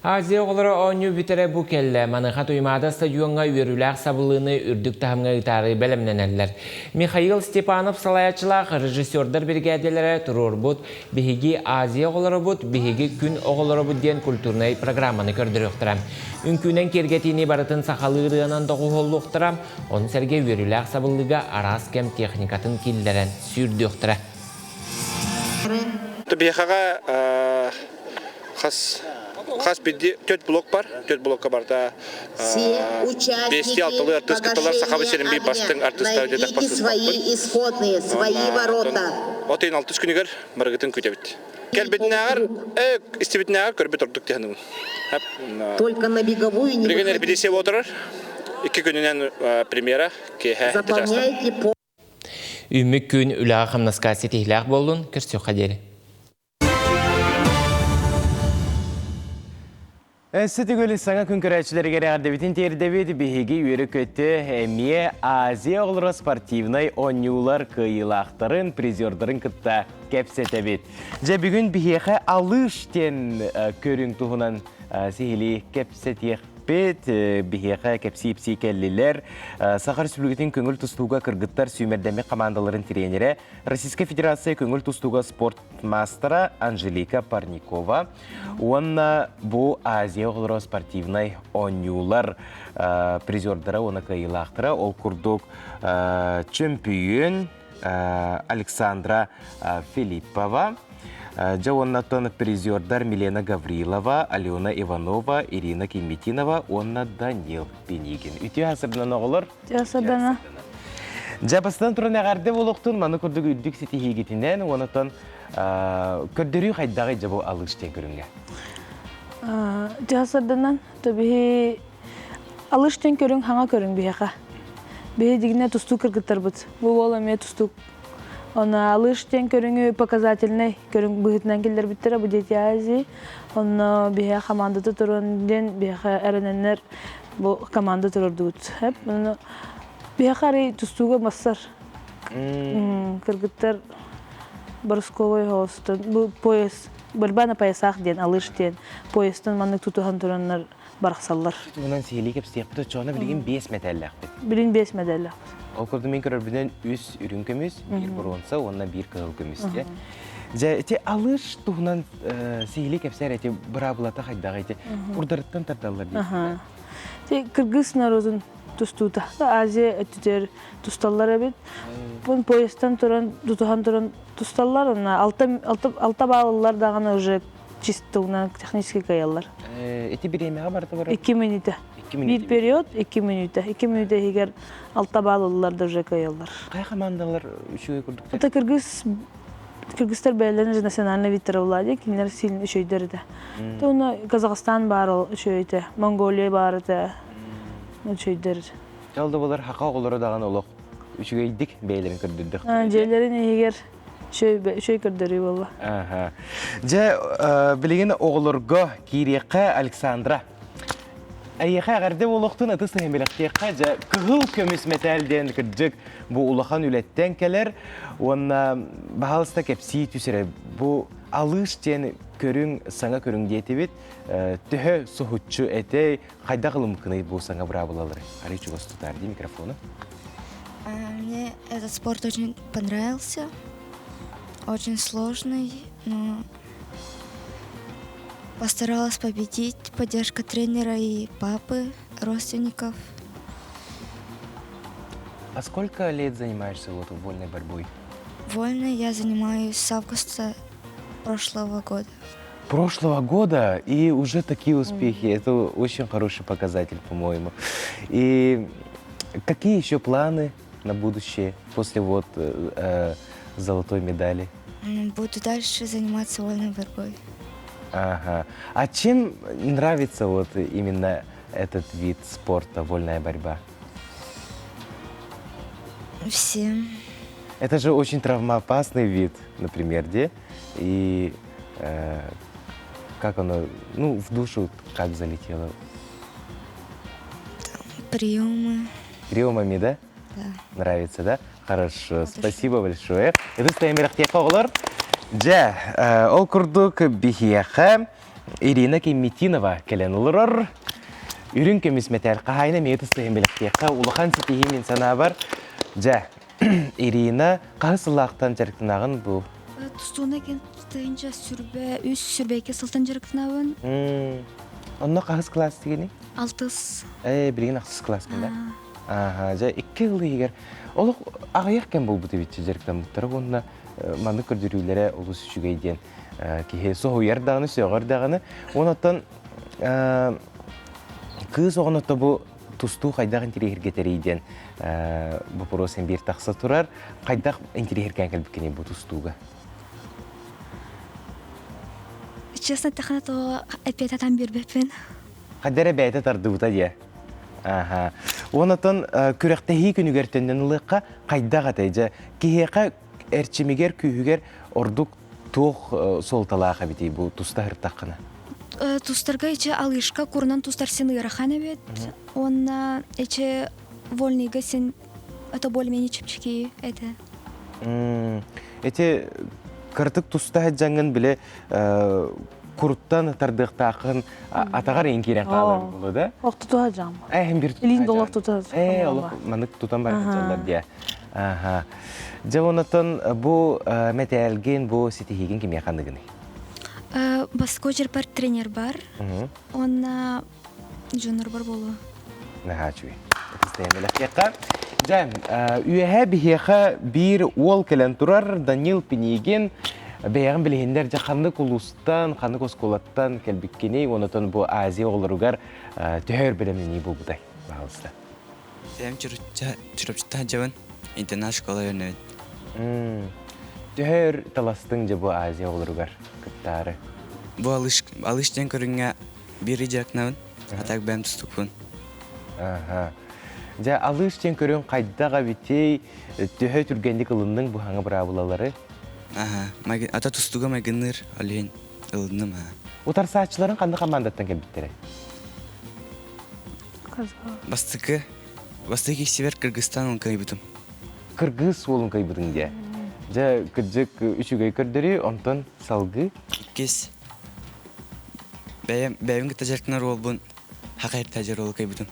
Азия оҕолоро оонньуу бүтэрэ бу кэллэ. Маныаха Туймаада стадиоҥҥа үөрүүлээх сабыллыыны үрдүк таһымҥа ыытаары бэлэмнэнэллэр. Михаил Степанов салайааччылаах режиссердар биригээдэлэрэ туруорбут «Биһиги Азия оҕолоробут, биһиги күн оҕолоробут» диэн культурнай программаны көрдөрүөхтэрэ. Үҥкүүнэн киэргэтиини барытын сахалыы ырыанан доҕуһуоллуохтара, ону сэргэ үөрүүлээх сабыллыыга араас кэм техникатын киллэрэн сүүрдүөхтэрэ. Биһиэхэҕэ хас хас биирдии төрт блок бар. Төрт блокка барда Все алтылыы артыыс кытталар Сахабыт сирин биир бастыҥ артыыстара диэтэх свои исходные, свои ворота. От ыйын алтыс күнүгэр барыгытын күтэбит. Кэлбитинээҕэр, истибитинээҕэр көрбүт ордук диһаныгын. Только на беговую не Билигин репетиция отырар. Икки күнүнэн премьера киэһэ Заполняйте по Үүммүт күн үлэҕэ-хамнаска ситиһилээх буоллун, көрсүөххэ диэри. Өссө төгүл саҥа күн көрөөччүлэригэр эҕэрдэбитин тиэрдэбит. Биһиги үөрэ-көтө эмиэ Азия оҕолоро спортивнай оонньуулар кыайыылаахтарын, призердарын кытта кэпсэтэбит. Дьэ, бүгүн биһиэхэ алыш диэн көрүҥ туһунан сиһилии кэпсэтиэх биһиэхэ кэпсии-ипсии кэллилэр. Саха Республикатын көҥүл тустууга кыргыттар сүүмэрдэммит хамаандаларын тренерэ, Российскай Федерация көҥүл тустууга спорт маастара Анжелика Парникова уонна бу Азия оҕолоро спортивнай оонньуулар призердара уонна кыайыылаахтара ол курдук чөмпүйүөн Александра Филиппова, дьэ уоннаттан призердар Милена Гаврилова, Алена Иванова, Ирина Кимитинова уонна Данил Пинигин. Үтүө асырдан оҕолор. Үтүө Дьэ бастан туран эҕэрдэ буолуохтун маны курдук үрдүк ситиһиигитинэн уонатан көрдөрүү хайдаҕый дьэ бу алыш диэн көрүҥҥэ? Үтүө асырданан төбүһи Алыш диэн көрүҥ хаҥа көрүҥ биһиэхэ. Биһи дигинэ тустуу кыргыттарбыт. Бу уол эмиэ тустуук. Онно алыш диэн көрүҥү показательнай көрүҥ быһыытынан киллэрбиттэрэ бу Дети Азии. Онно биһиэхэ хамаандата туран диэн биһиэхэ эрэнэннэр бу команда турордубут. Онно биһиэхэ арый тустууга массар. Кыргыттар Боросковой оһоҕостон бу пояс борьба на поясах диэн алыш диэн поястан маннык тутуһан тураннар барахсаллар. Туһунан сиһилии кэпсиэхпит оччоҕуна билигин биэс мэтээллээхпит. Билигин биэс мэтээллээхпит. Ол курдук мин көрөрбүнэн үс үрүҥ көмүс, биир боруонса уонна биир кыһыл көмүс дьэ. Дьэ ити алыш туһунан сиһилии кэпсээр эти быраабылата хайдаҕый ити курдарыттан тардаллар диэн. Ти кыргыз народун тустуута Азия өттүтэр тусталлар эбит. Бун поездтан туран тутуһан туран тусталлар, онна алта алта баалылар даҕаны уже чисто технически кыайаллар. Ити бириэмэҕэ барыта барар? Икки мүнүүтэ. Биир период икки мүнүүтэ. Икки мүнүүтэ иһигэр алта баал ыллар да уже кыайаллар. Қай командалар үчүгэй курдуктар? Это кыргыз. Кыргызстар бэйэлэрин же национальный видтара буолла кинилэр сильно үчүгэйдэр этэ. То уна Казахстан баар ол үчүгэй этэ, Монголия баар этэ, үчүгэйдэр. Ол да болар хака оҕолоро даҕаны олох үчүгэйдик бэйэлэрин көрдөрдөх. Дьиэлэрин иһигэр үчүгэй көрдөрүү буолла. Дьэ, билигин оҕолорго киириэххэ Александра. Эйиэхэ эҕэрдэ буолуохтун ытыс нэһимилэхтиэххэ дьэ кыһыл көмүс мэтээл диэн кырдьык бу улахан үлэттэн кэлэр уонна баһаалыста кэпсии түсэрэ бу алыш диэн көрүҥ саҥа көрүҥ диэтибит төһө соһуччу этэй хайдах ылымыккыный бу саҥа быраабылалары арый чугас тутаар дии микрофону Мне этот спорт очень понравился очень сложный но Постаралась победить. Поддержка тренера и папы, родственников. А сколько лет занимаешься вот вольной борьбой? Вольной я занимаюсь с августа прошлого года. Прошлого года и уже такие успехи. Это очень хороший показатель, по-моему. И какие еще планы на будущее после вот э, э золотой медали? Буду дальше заниматься вольной борьбой. Ага. А чем нравится вот именно этот вид спорта, вольная борьба? Всем. Это же очень травмоопасный вид, например, где? И э, как оно, ну, в душу как залетело? Приемы. Приемами, да? Да. Нравится, да? Хорошо, спасибо большое. Ытыс таймырахтиэхэ оҕолор. Дьэ, ол курдук биһиэхэ Ирина Кемметинова кэлэн олорор. Үрүҥ көмүс мэтээл хаһаайына эмиэ ытыс тайымырахтиэхэ улахан ситиһии мин санаабар. Дьэ, Ирина хаһыс сыллаахтан дьарыктанаҕын бу? Тустууна тыһыынча сүрбэ үс сүрбэйке сылтан дьарыктанабын. Онно хаһыс класс дигини? Алтыс. Ээ, билигин ахсыс класс да? Ааха, дьэ икки ыл иһигэр олох аҕыйах кэм буолбут эбит дьарыктаммыттара уонна маннык көрдөрүүлэрэ олус үчүгэй диэн киһи соһуйар даҕаны, сөҕөр даҕаны. Онон кыыс оҕону бу тустуу хайдах интириэһиргэтэрий диэн боппуруос биир тахса турар. Хайдах интириэһиргээн кэлбиккиний бу тустууга? Честно эттэххинэ, то эппиэтэ биэрбэппин. Хайда эрэ бэйэтэ тардыбыта диэ. Аха. Онотон күрэхтэһии күнүгэр төннөн ылыахха хайдах этэй? Дьэ, киһиэхэ эрчимигэр, күүһүгэр ордук туох суолталаах эбитий бу туста сыртаххына? Тустарга ичи алышка курунан тустар син ыарахан эбит. Уонна ичи вольныйга син это более-менее чэпчэки это. Эти кыртык туста дьаҥын биле куруттан тардыахтааххын атаҕар иин киирэн хаалар буолуо да? Ох тутуһа дьаам. Э, бир Илиин долох тутуһа. Э, олох манык тутан баран дьаллар диэ. Аха. Дьэ, онотон бу мэтээлгин, бу ситиһиигин кимиэхэ аныгыный? Баско жербар тренер бар. Онна дьоннор бар буолуо. Наһаа үчүгэй. Дьэ, үөһэ биһиэхэ биир уол кэлэн турар, Данил Пинигин. Бэйэҕин билиһиннэр дьэ ханнык улуустан, ханнык оскуолаттан кэлбиккиний, онотон бу Азия оҕолоругар төһө өр бэлэмнэнии буолбутай? Пожалуйста. Бэйэм Чурапчыттан дьабын, интернат школа үөрэнэбин. Төһө өр таластыҥ дьэ бу Азия оҕолоругар кыттаары? Бу алыш, алыш диэн көрүҥҥэ биир дьарыктанабын, а так бэйэм тустукпун. Аха. Дьэ, алыш диэн көрүҥ хайдах эбитий? Төһө түргэнник ылынныҥ бу саҥа быраабылалары? Аха, ата тустууга майгынныыр, ол иһин ылынным. Утарсааччыларыҥ ханнык хамаандаттан кэлбиттэрэй? Бастакы, бастакы киһисибэр Кыргызстан уолун кыайбытым. Кыргыз уолун кыайбытыҥ диэ. Дьэ, кырдьык үчүгэй көрдөрүү, онтон салгыы? Иккис, бэйэм, бэйэм кытта дьарыктанар уолбун хакайырта дьар уолу кыайбытым.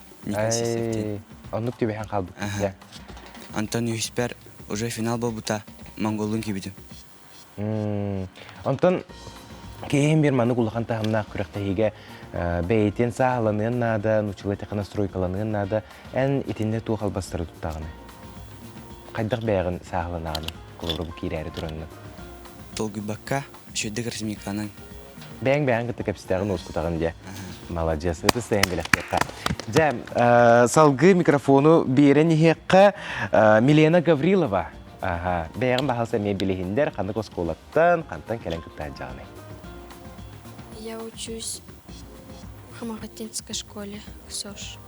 Оннук түбэһэн хаалбыт. Онтон үһүспэр уже финал буолбута, монголлуун киирбитим. Онтон киһим бир маннык улахан таһымнаах күрэхтэһиигэ бэйэтин сааһыланыан наада, нуччалыы эттэххэ настройкаланыан наада. Эн итиннэ туох албастары туттаҕыный? Хайдах бэйэҕин сааһыланаҕыный? Холобура бу киирээри тураннын. Долгуйбакка, үчүгэйдик разминкаланан. Бэйэҥ бэйэҥ кытта кэпсэтэҕин, уоскутаҕын диэ. Маладьыас, ытыс тэйэн билэхтиэххэ. Дьэ, салгыы микрофону биэрэн иһиэххэ Милена Гаврилова. Аха, бэйэҕин баһаалыста эмиэ билиһиннэр, ханнык оскуолаттан, хантан кэлэн кыттааччаҕыный? Я учусь в Хамаҕаттинской школе СОШ.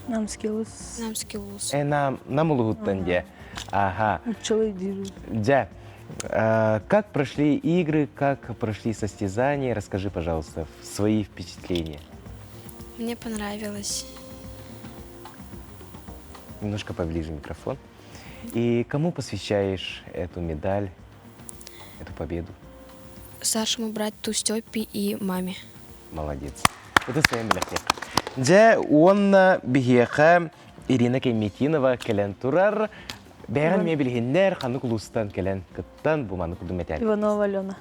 Намский улус. Намский улус. Э, нам, нам улуһуттан дьэ. Ага. Уччалый диир. Дьэ, как прошли игры, как прошли состязания? Расскажи, пожалуйста, свои впечатления. Мне понравилось. Немножко поближе микрофон. И кому посвящаешь эту медаль, эту победу? Старшему брату Степе и маме. Молодец. Это своим билэхтиэх. Дьэ, уонна биһиэхэ Ирина Кемметинова кэлэн турар. Бэйэҕин эмиэ билиһиннэр, ханнык улуустан кэлэн кыттан бу маннык курдук мэтээл. Иванова Алена.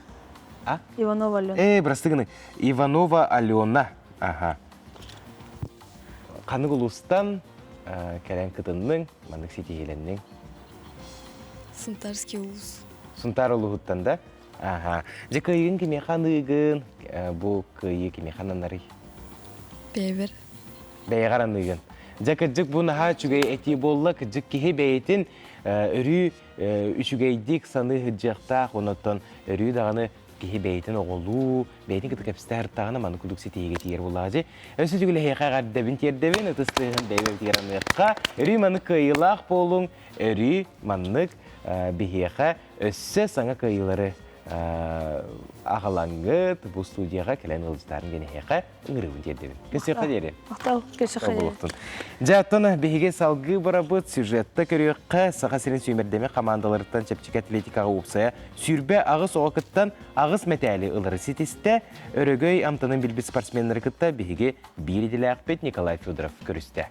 А? Иванова Алена. Э, бырастыы гыны. Иванова Алена. Ага. Ханнык улуустан кэлэн кытынныҥ, маннык ситиһиилэнниҥ? Сунтарский улус. Сунтаар улууһуттан да? Аха. Дьэ кыайыгын кимиэхэ аныыгын? Бу кыайыы кимиэхэ ананарый? Бэйэбэр. Бэйэҕэр аныыгын. Дьэ кырдьык бу наһаа үчүгэй этии буолла. Кырдьык киһи бэйэтин өрүү үчүгэйдик саныы сылдьыахтаах, онон өрүү даҕаны киһи бэйэтин оҕолуу, бэйэтин кытта кэпсэтэ сырыттаҕына маннык курдук ситиһиигэ тиийэр буоллаҕа Өссө түгүл эһиэхэ эҕэрдэбин тиэрдэбин, ытыс тыаһын бэйэбитигэр аныахха. Өрүү маннык кыайыылаах буолуҥ, өрүү маннык биһиэхэ өссө саҥа кыайыылары аҕалаҥҥыт бу студияҕа кэлэн ыалдьытаарын диэн эһиэхэ ыҥырыыбын тиэрдэбин. Көрсүөххэ диэри. Махтал, көрсүөххэ диэри. Дьэ, оттон биһиги салгыы барабыт сюжетта көрүөххэ Саха сирин сүүмэрдэммит хамаандаларыттан чэпчэки атлетикаҕа уопсайа 28 оҕо кыттан аҕыс мэтээли ылары ситистэ. Өрөгөй амтанын билбит спортсменнары кытта биһиги биир идэлээхпит Николай Федоров көрүстэ.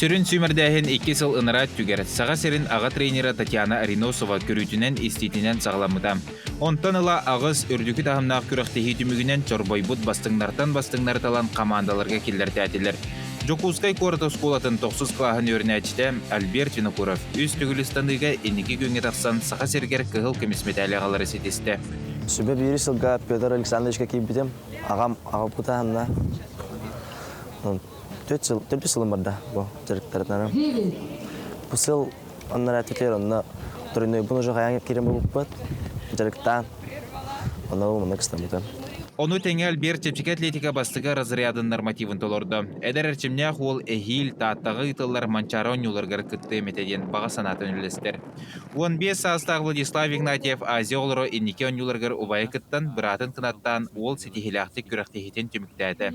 Сүрүн сүүмэрдээһин икки сыл ынараа өттүгэр Саха сирин аҕа тренерэ Татьяна Ариносова көрүүтүнэн-истиитинэн саҕаламмыта. Онтон ыла аҕыс үрдүкү таһымнаах күрэхтэһии түмүгүнэн чорбойбут бастыҥнартан бастыҥнары талан хамаандаларга киллэртээтилэр. Дьокуускай куорат оскуолатын тохсус кылааһын үөрэнээччитэ Альберт Винокуров үс төгүл ыстаныыга инники күҥҥэ тахсан Саха сиригэр кыһыл көмүс мэтээли аҕалары ситистэ. Сүбэ биир сылга Петр Александровичка киирбитим. Аҕам аҕалбыта анна. Төрт сыл, төрдүс сылым барда бу дьарыктарынан. Бу сыл оннор этитер онно тройнойбун уже хайаан киирэн булуппут. Дьарыктаан. Онно манна кыстаммытым. Ону тэҥэ Альберт чэпчэки атлетика бастакы разрядын нормативын толордо. Эдэр эрчимнээх уол эһиил Тааттаҕа ыытыллар Манчаары оонньууларыгар кыттыам этэ диэн баҕа санаатын үллэстэр. 15 саастаах Владислав Игнатьев Азия оҕолоро инники оонньууларыгар убайа кыттан, быраатын кынаттаан уол ситиһиилээхтик күрэхтэһиитин түмүктээтэ.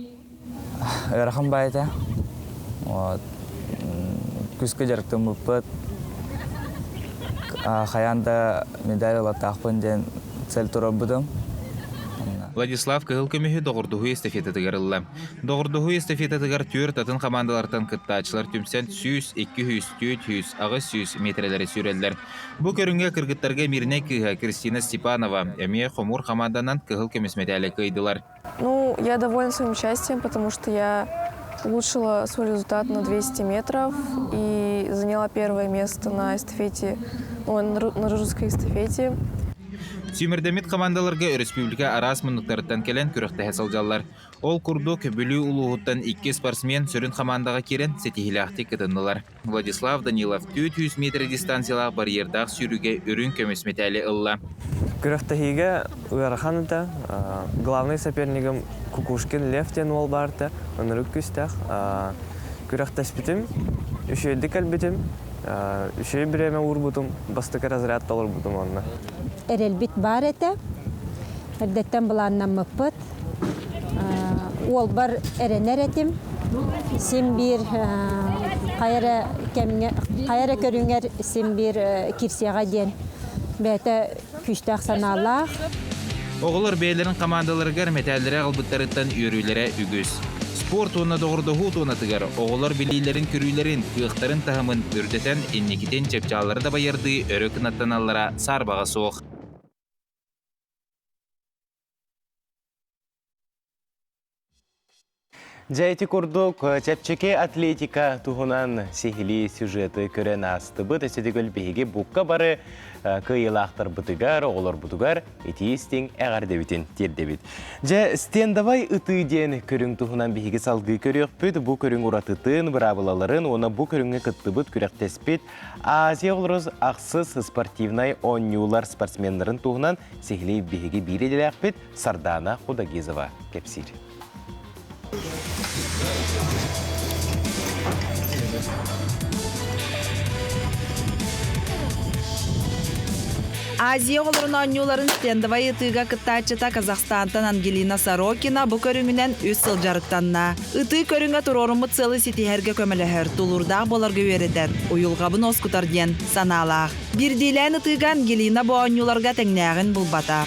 Ыарахан баайта. Вот. Күскэ дьарыктаммыппыт. Хайаан да медаль ылаттаахпын диэн цель туруорбутум. Владислав кыһыл көмүһү доҕордоһуу эстафетатыгар ылла. Доҕордоһуу эстафетатыгар түөрт атын хамаандалартан кыттааччылар түмсэн 100, 200, 400, 800 миэтэрэлэри сүүрэллэр. Бу көрүҥҥэ кыргыттарга Мирнэй кыыһа Кристина Степанова эмиэ хомуур хамаанданан кыһыл көмүс мэтээли кыайдылар. Ну, я довольна своим участием, потому что я улучшила свой результат на 200 метров и заняла первое место на эстафете, ну, на русской эстафете. Сүүмэрдэммит командаларга өрөспүүбүлүкэ араас муннуктарыттан кэлэн күрэхтэһэ сылдьаллар. Ол курдук, Бүлүү улууһуттан икки спортсмен сүрүн хамаандаҕа киирэн ситиһиилээхтик кытыннылар. Владислав Данилов 400 метр дистанциялаах барьердаах сүүрүүгэ үрүҥ көмүс мэтээли ылла. Күрэхтэһиигэ ыарахан этэ. Главный сопернигым Кукушкин Лев диэн уол баар этэ. Ынырык күүстээх. Күрэхтэспитим, үчүгэйдик кэлбитим, үчүгэй бириэмэ уурбутум, бастакы разряд толорбутум онно. Эрэлбит баар этэ. Эрдэттэн былааннаммыппыт. Уолбар эрэнэр этим. Син биир хайа эрэ кэмҥэ, хайа эрэ көрүҥэр син биир кирсиэҕэ диэн бэйэтэ күүстээх санаалаах. Оҕолор бэйэлэрин хамаандаларыгар мэтээллэри аҕалбыттарыттан үөрүүлэрэ үгүс. Спорт уонна доҕордоһуу туонатыгар оҕолор билиилэрин-көрүүлэрин, кыахтарын таһымын үрдэтэн инникитин чыпчааллары дабайардыы өрө кынаттаналлара саарбаҕа суох. Дьэ ити курдук чэпчэки атлетика туһунан сиһилии сюжеты көрөн аастыбыт. Өссө биһиги букка бары кыайыылаахтарбытыгар, оҕолорбутугар итии-истиҥ эҕэрдэбитин тиэрдэбит. Дьэ, стендовай ытыы диэн көрүҥ туһунан биһиги салгыы көрүөхпүт. Бу көрүҥ уратытын, быраабылаларын уонна бу көрүҥҥэ кыттыбыт, күрэхтэспит Азия оҕолору ахсыс спортивнай оонньуулар спортсменнарын туһунан сиһилии биһиги биир идэлээхпит Сардаана Худогизова кэпсиир. Азия оҕолорун оонньууларын стендовай ытыыга кыттааччыта Казахстантан Ангелина Сорокина бу көрүҥүнэн үс сыл дьарыктанна. Ытыы көрүҥэ туруоруммут сыалы ситиһэргэ көмөлөһөр, тулуурдаах буоларга үөрэтэр, уйулҕабын уоскутар диэн санаалаах. Биирдиилээн ытыыга Ангелина бу оонньууларга тэҥнээҕин булбата.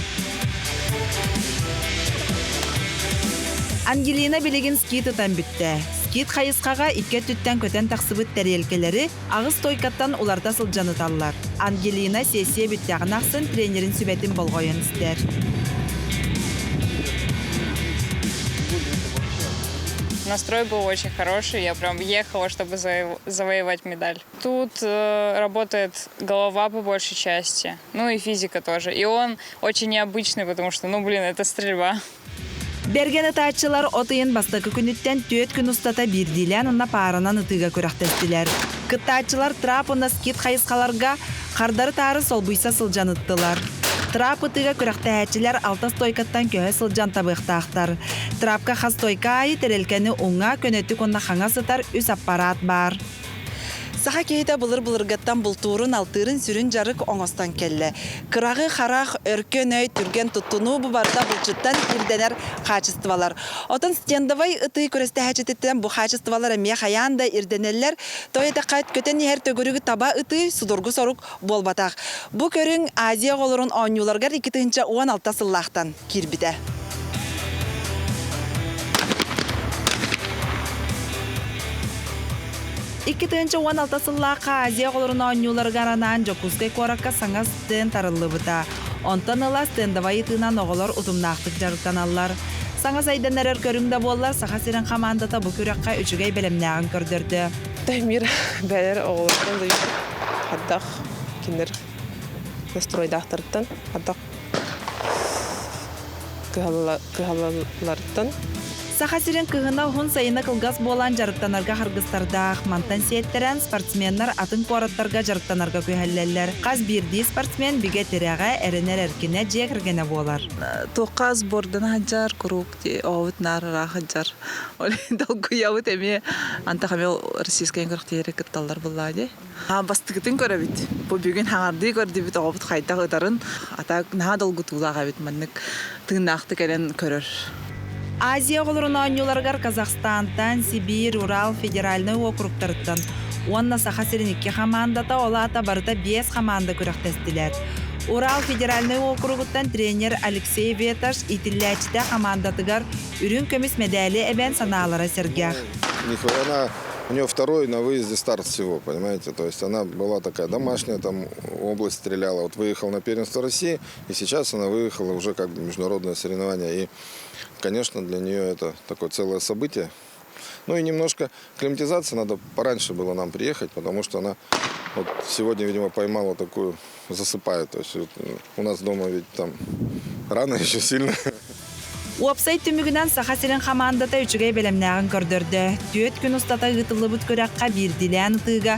Ангелина билигин скит ытан бүттэ. Скит хайысхаҕа икки өттүттэн көтөн тахсыбыт тэриэлкэлэри аҕыс стойкаттан уларыта сылдьан ыталлар. Ангелина сессия бүттэҕин ахсын тренерин сүбэтин болҕойон истэр. Настрой был очень хороший, я прям ехала, чтобы завоевать медаль. Тут работает голова по большей части, ну и физика тоже. И он очень необычный, потому что, ну блин, это стрельба. Бэргэн ытааччылар от ыйын бастакы күнүттэн түөрт күн устата биирдиилээн уонна пааранан ытыыга күрэхтэстилэр. Кыттааччылар трап уонна скит хайысхаларга хардары-таары солбуйса сылдьан ыттылар. Трап ытыыга күрэхтэһээччилэр алта стойкаттан көһө сылдьан табыахтаахтар. Трапка хас стойка аайы тэрилкэни уҥа, көнөтүк уонна хаҥас ытар үс аппараат баар. Саха киһитэ былыр-былыргаттан бултуурун, алтыырын сүрүн дьарык оҥостон кэллэ. Кыраҕы харах, өркөн өй, түргэн туттунуу бу барыта булчуттан ирдэнэр хаачыстыбалар. Оттон стендовай ытыы күрэстэһээччититтэн бу хаачыстыбалар эмиэ хайаан да ирдэнэллэр. Тоҕо диэтэххэ, көтөн иһэр төгүрүгү таба ытыы судургу сорук буолбатах. Бу көрүҥ Азия оҕолорун оонньууларыгар 2016 сыллаахтан киирбитэ. 2016 сыллаахха Азия оҕолорун оонньууларыгар анаан Дьокуускай куоракка саҥа стенд арыллыбыта. Онтон ыла стендовай ытыынан оҕолор утумнаахтык дьарыктаналлар. Саҥа сайдан эрэр көрүҥ да буоллар, Саха сирин хамаандата бу күрэххэ үчүгэй бэлэмнээҕин көрдөрдө. Мир бэйэр оҕолортон хайдах кинилэр настройдаахтарыттан хайдах кыһаллалларыттан Саха сирин кыһына уһун сайына кылгас буолан дьарыктанарга харгыстардаах. Мантан сиэттэрэн спортсменнар атын куораттарга дьарыктанарга күһэллэллэр. Хас биирдии спортсмен бигэ тирэҕэ, эрэнэр эркинэ дьиэ кэргэнэ буолар. Туохха сбордана сылдьар, куруук оҕобут наар ыраах сылдьар. Ол долгуйабыт эмиэ антах эмиэ российскай күрэхтэһиилэри кытталлар буоллаҕа дии. Бастакытын көрөбүт. Бу бүгүн хаҥардыы көрдүбүт оҕобут хайдах ытарын. Ата наһаа долгутуулаах эбит маннык тыыннаахтык кэлэн көрөр. Азия оҕолорун оонньууларыгар Казахстантан, Сибиир, Урал федеральнай уокуруктарыттан уонна Саха сирин икки хамаандата, ол аата барыта биэс хамаанда күрэхтэстилэр. Урал федеральнай уокуругуттан тренер Алексей Веташ иитиллээччитэ хамаандатыгар үрүҥ көмүс мэдээли эбэн санаалара сэргэх. Она у нее второй на выезде старт всего, понимаете? То есть она была такая домашняя, там область стреляла. Вот выехал на первенство России, и сейчас она выехала уже как бы международное соревнование. И, конечно, для нее это такое целое событие. Ну и немножко акклиматизация, надо пораньше было нам приехать, потому что она вот сегодня, видимо, поймала такую, засыпает. То есть вот у нас дома ведь там рано еще сильно. Уопсай түмүгүнэн Саха сирин хамаандата үчүгэй бэлэмнээҕин көрдөрдө. Түөрт күн устата ыытыллыбыт күрэххэ биирдиилээн ытыыга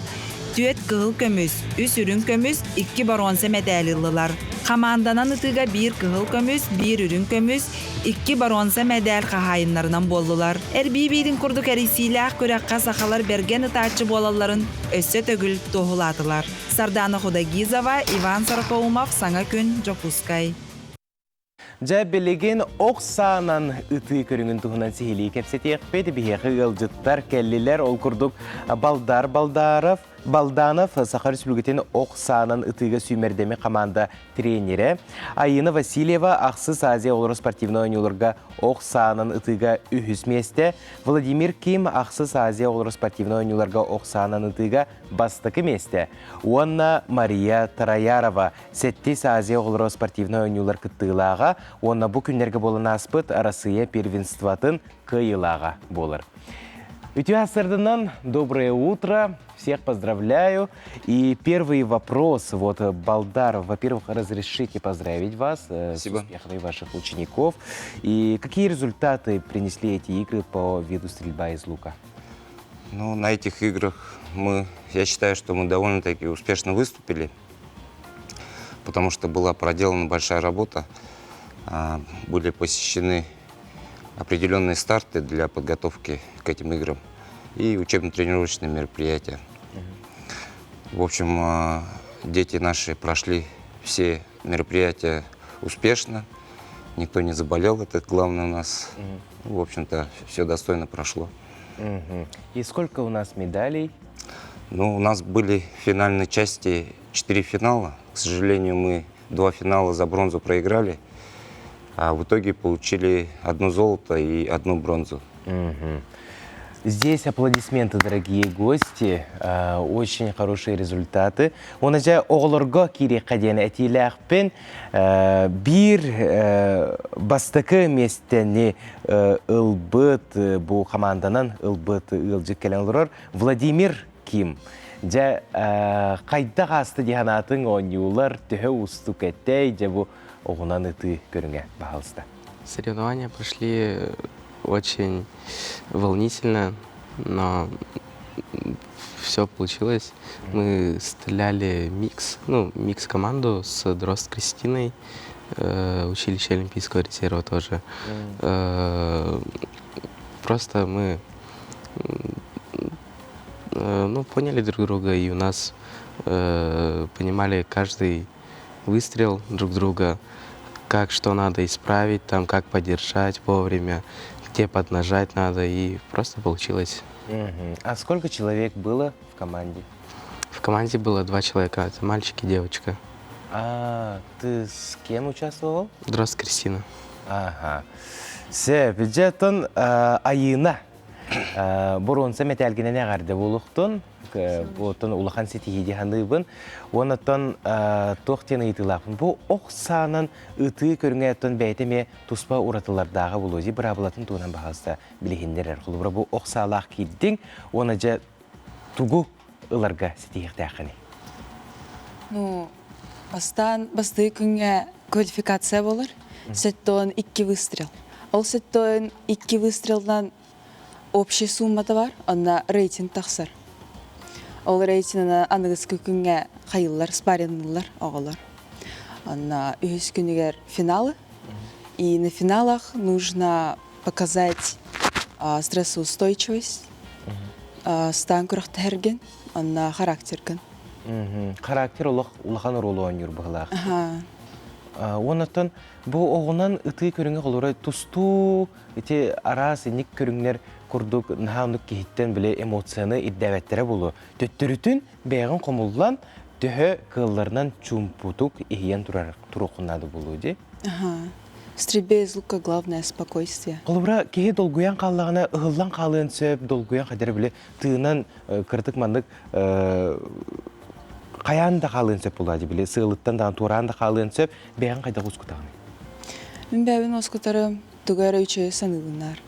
түөрт кыһыл көмүс, үс үрүҥ көмүс, икки боруонса мэдээли ыллылар. Хамаанданан ытыыга биир кыһыл көмүс, биир үрүҥ көмүс, икки боруонса мэдээл хаһаайыннарынан буоллулар. Эрбии биитин курдук эрийсиилээх күрэххэ сахалар бэргэн ытааччы буолалларын өссө төгүл туоһулаатылар. Сардаана Худогизова, Иван Сорокоумов, Саҥа күн, Дьокуускай. Дьэ, билигин ох саанан ытыы көрүҥүн туһунан сиһилии кэпсэтиэхпит. Биһиэхэ ыалдьыттар кэллилэр. Ол курдук Балдар Балдаров, Балданов, Саха Республикатын ох саанан ытыыга сүүмэрдэми команда тренерэ. Айына Васильева Ахсыс Азия оҕолоро спортивнай оонньууларга ох саанан ытыыга үһүс миэстэ. Владимир Ким Ахсыс Азия оҕолоро спортивнай оонньууларга ох саанан ытыыга бастакы миэстэ. Уонна Мария Тараярова Сэттис Азия оҕолоро спортивнай оонньуулар кыттыылааҕа уонна бу күннэргэ буолан ааспыт Арассыыйа первенствотын кыайыылааҕа буолар. Үтүө сарсыарданан, доброе утро, всех поздравляю. И первый вопрос, вот, Балдар, во-первых, разрешите поздравить вас с успехами ваших учеников. И какие результаты принесли эти игры по виду стрельба из лука? Ну, на этих играх мы, я считаю, что мы довольно-таки успешно выступили, потому что была проделана большая работа, были посещены определенные старты для подготовки к этим играм и учебно-тренировочные мероприятия. В общем, дети наши прошли все мероприятия успешно, никто не заболел, это главное у нас. В общем-то, все достойно прошло. И сколько у нас медалей? Ну, у нас были в финальной части четыре финала. К сожалению, мы два финала за бронзу проиграли, а в итоге получили одно золото и одну бронзу. Здесь аплодисменты, дорогие гости. Очень хорошие результаты. Онон дьэ оҕолорго киириэххэ диэн этиилээхпин. Биир бастакы миэстэни ылбыт, бу команданан ылбыт ыалдьыт кэлэн олорор Владимир Ким. Дьэ, хайдах ааста дии санаатыҥ оонньуулар, төһө уустук этэй, дьэ бу оҕунан ытыы көрүҥэ баһаалыста. Соревнования прошли очень волнительно, но все получилось. Мы стреляли микс, ну, микс-команду с Дрозд Кристиной, училище Олимпийского резерва тоже. Просто мы ну, поняли друг друга, и у нас понимали каждый выстрел друг друга, как что надо исправить, там, как поддержать вовремя, где поднажать надо, и просто получилось. А сколько человек было в команде? В команде было два человека, это мальчик и девочка. А ты с кем участвовал? Дрозд Кристина. Ага. Сөп, дьэ оттон Айыына боруонса мэтээлгинэн эҕэрдэ буолуохтун, оттон улахан ситиһии дии саныыбын. Уонна туох диэн ыйытыылаахпын. Бу ох саанан ытыы көрүҥэ оттон бэйэтэ эмиэ туспа уратылардааҕа буолуо дии быраабылатын туһунан баһаалыста билиһиннэрэр. Холобура бу ох саалаах киирдиҥ уонна дьэ тугу ыларга ситиһиэхтээххиний? Ну, бастаан бастыы күҥҥэ квалификация буолар. Сэттион икки выстрел. Ол сэттион икки выстрелынан общая суммата бар, онно рейтинг тахсар. Ол рейтинына аныгыскы күҥҥэ хайыллар, спарринглар оҕолор. Онно үһүс күнүгэр финалы. И на финалах нужно показать стрессоустойчивость, стан күрэхтэһэргин, онно характергын. Характер олох улахан оруолу оонньуур быһылаах. Оннуттан бу оҕунан ытыы көрүҥэ холура тустуу ити араас инник көрүҥнэр курдук наһаа оннук киһиттэн били эмоцияны ирдээбэттэрэ буолуо. Төттөрүтүн бэйэҕин хомуллан төһө кыалларынан чуумпутук иһийэн турар туруоххун наада буолуо дии. В стрельбе из лука главное спокойствие. Холобура, киһи долгуйан хааллаҕына ыһыллан хаалыан сөп, долгуйан хадьар били тыынан кыратык маннык хайаан да хаалыан сөп буолаа дии били сыалыттан даҕаны туораан да хаалыан сөп бэйэҕин хайдах ускутаҕыный? Мин бэйэбин уоскутарым тугу эрэ үчүгэй саныыбыннар.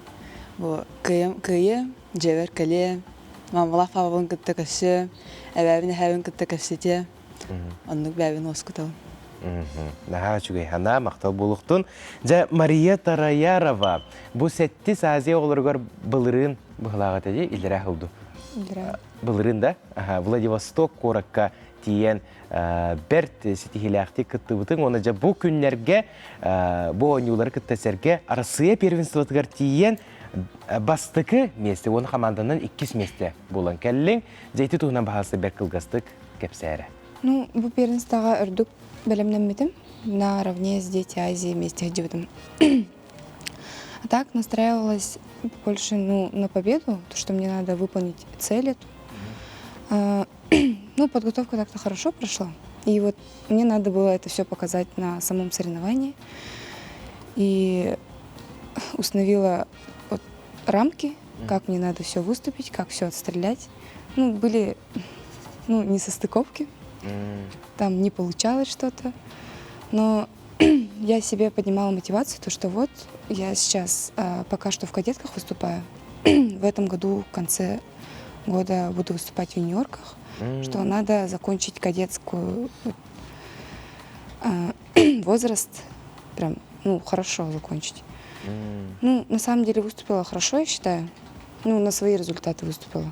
Бу кыайым кыайыам, дьиэбэр кэлиэм, мамалаах папабын кытта көрсүөм, эбээбин эһээбин кытта кэпсэтиэм. Оннук бэйэбин уоскутабын. Наһаа үчүгэй санаа, махтал буолуохтун. Дьэ, Мария Тараярова бу сэттис Азия оҕолоругар былырыын быһылааҕа этэ дии, иллэрээ сылду. Былырыын да, Владивосток куоракка тиийэн бэрт ситиһиилээхтик кыттыбытыҥ уонна дьэ бу күннэргэ бу оонньуулары кытта сэргэ Арассыыйа первенствотыгар тиийэн бастакы миэстэ уонна хамаанданан иккис миэстэ буолан кэллиҥ. Дьэ ити туһунан баһаалыста бэрт кылгастык кэпсээрэ. Ну, бу первенствоҕа үрдүк бэлэмнэммитим. Наравне с Дети Азии вместе сылдьыбытым. А так настраивалась больше ну, на победу, то, что мне надо выполнить цель эту. Ну, подготовка так-то хорошо прошла. И вот мне надо было это все показать на самом соревновании. И установила вот рамки, как мне надо все выступить, как все отстрелять. Ну, были ну, несостыковки, там не получалось что-то. Но я себе поднимала мотивацию, то что вот я сейчас пока что в кадетках выступаю. В этом году в конце года буду выступать в юниорках, что надо закончить кадетскую возраст, прям, ну, хорошо закончить. Ну, на самом деле выступила хорошо, я считаю. Ну, на свои результаты выступила.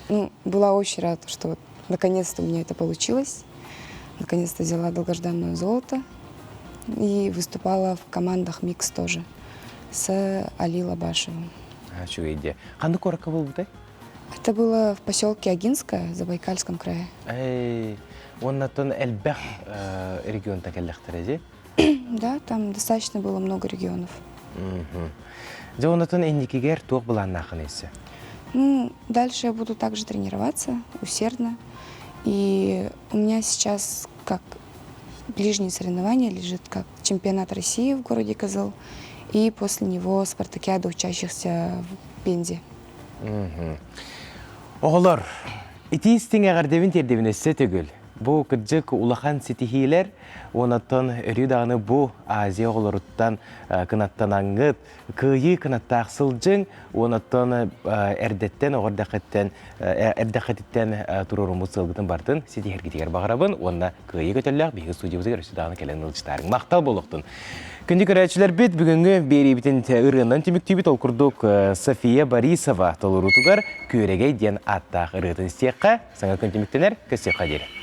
Ну, была очень рада, что вот наконец-то у меня это получилось. Наконец-то взяла долгожданное золото. И выступала в командах микс тоже с Али Лабашевым. Үчүгэй дии. Ханнык куоракка буолбутай? Это было в поселке Агинское, Забайкальском крае. Эй, оннаттан элбэх регионтан кэллэхтэрэ дии? Да, там достаточно было много регионов. Дьэ, оннаттан инникигэр туох былааннааххын эссе? Ну, дальше я буду также тренироваться усердно. И у меня сейчас как ближнее соревнование лежит как чемпионат России в городе Кызыл и после него спартакиада учащихся в Пензе. Оҕолор, итии-истиҥ эҕэрдэбин тиэрдэбин өссө төгүл. Бу кырдьык улахан ситиһиилэр, онтон өрүү даҕаны бу Азия оҕолоруттан кынаттанаҥҥыт, кыайыы кынаттаах сылдьыҥ, онтон эрдэттэн, оҕо эрдэххиттэн, эрдэххититтэн туруоруммут сыалгытын барытын ситиһэргитигэр баҕарабын уонна кыайыы көтөллөөх биһиги студиябытыгар өссө даҕаны кэлэн ыалдьытаарыҥ. Махтал буолуохтун. Күндү көрөөччүлэрбит, бүгүҥҥү биэриибитин ырыанан түмүктүүбүт. Ол курдук София Борисова толоруутугар Күөрэгэй диэн ааттаах ырыатын истиэххэ, саҥа күн түмүктэнэр, көрсүөххэ диэри.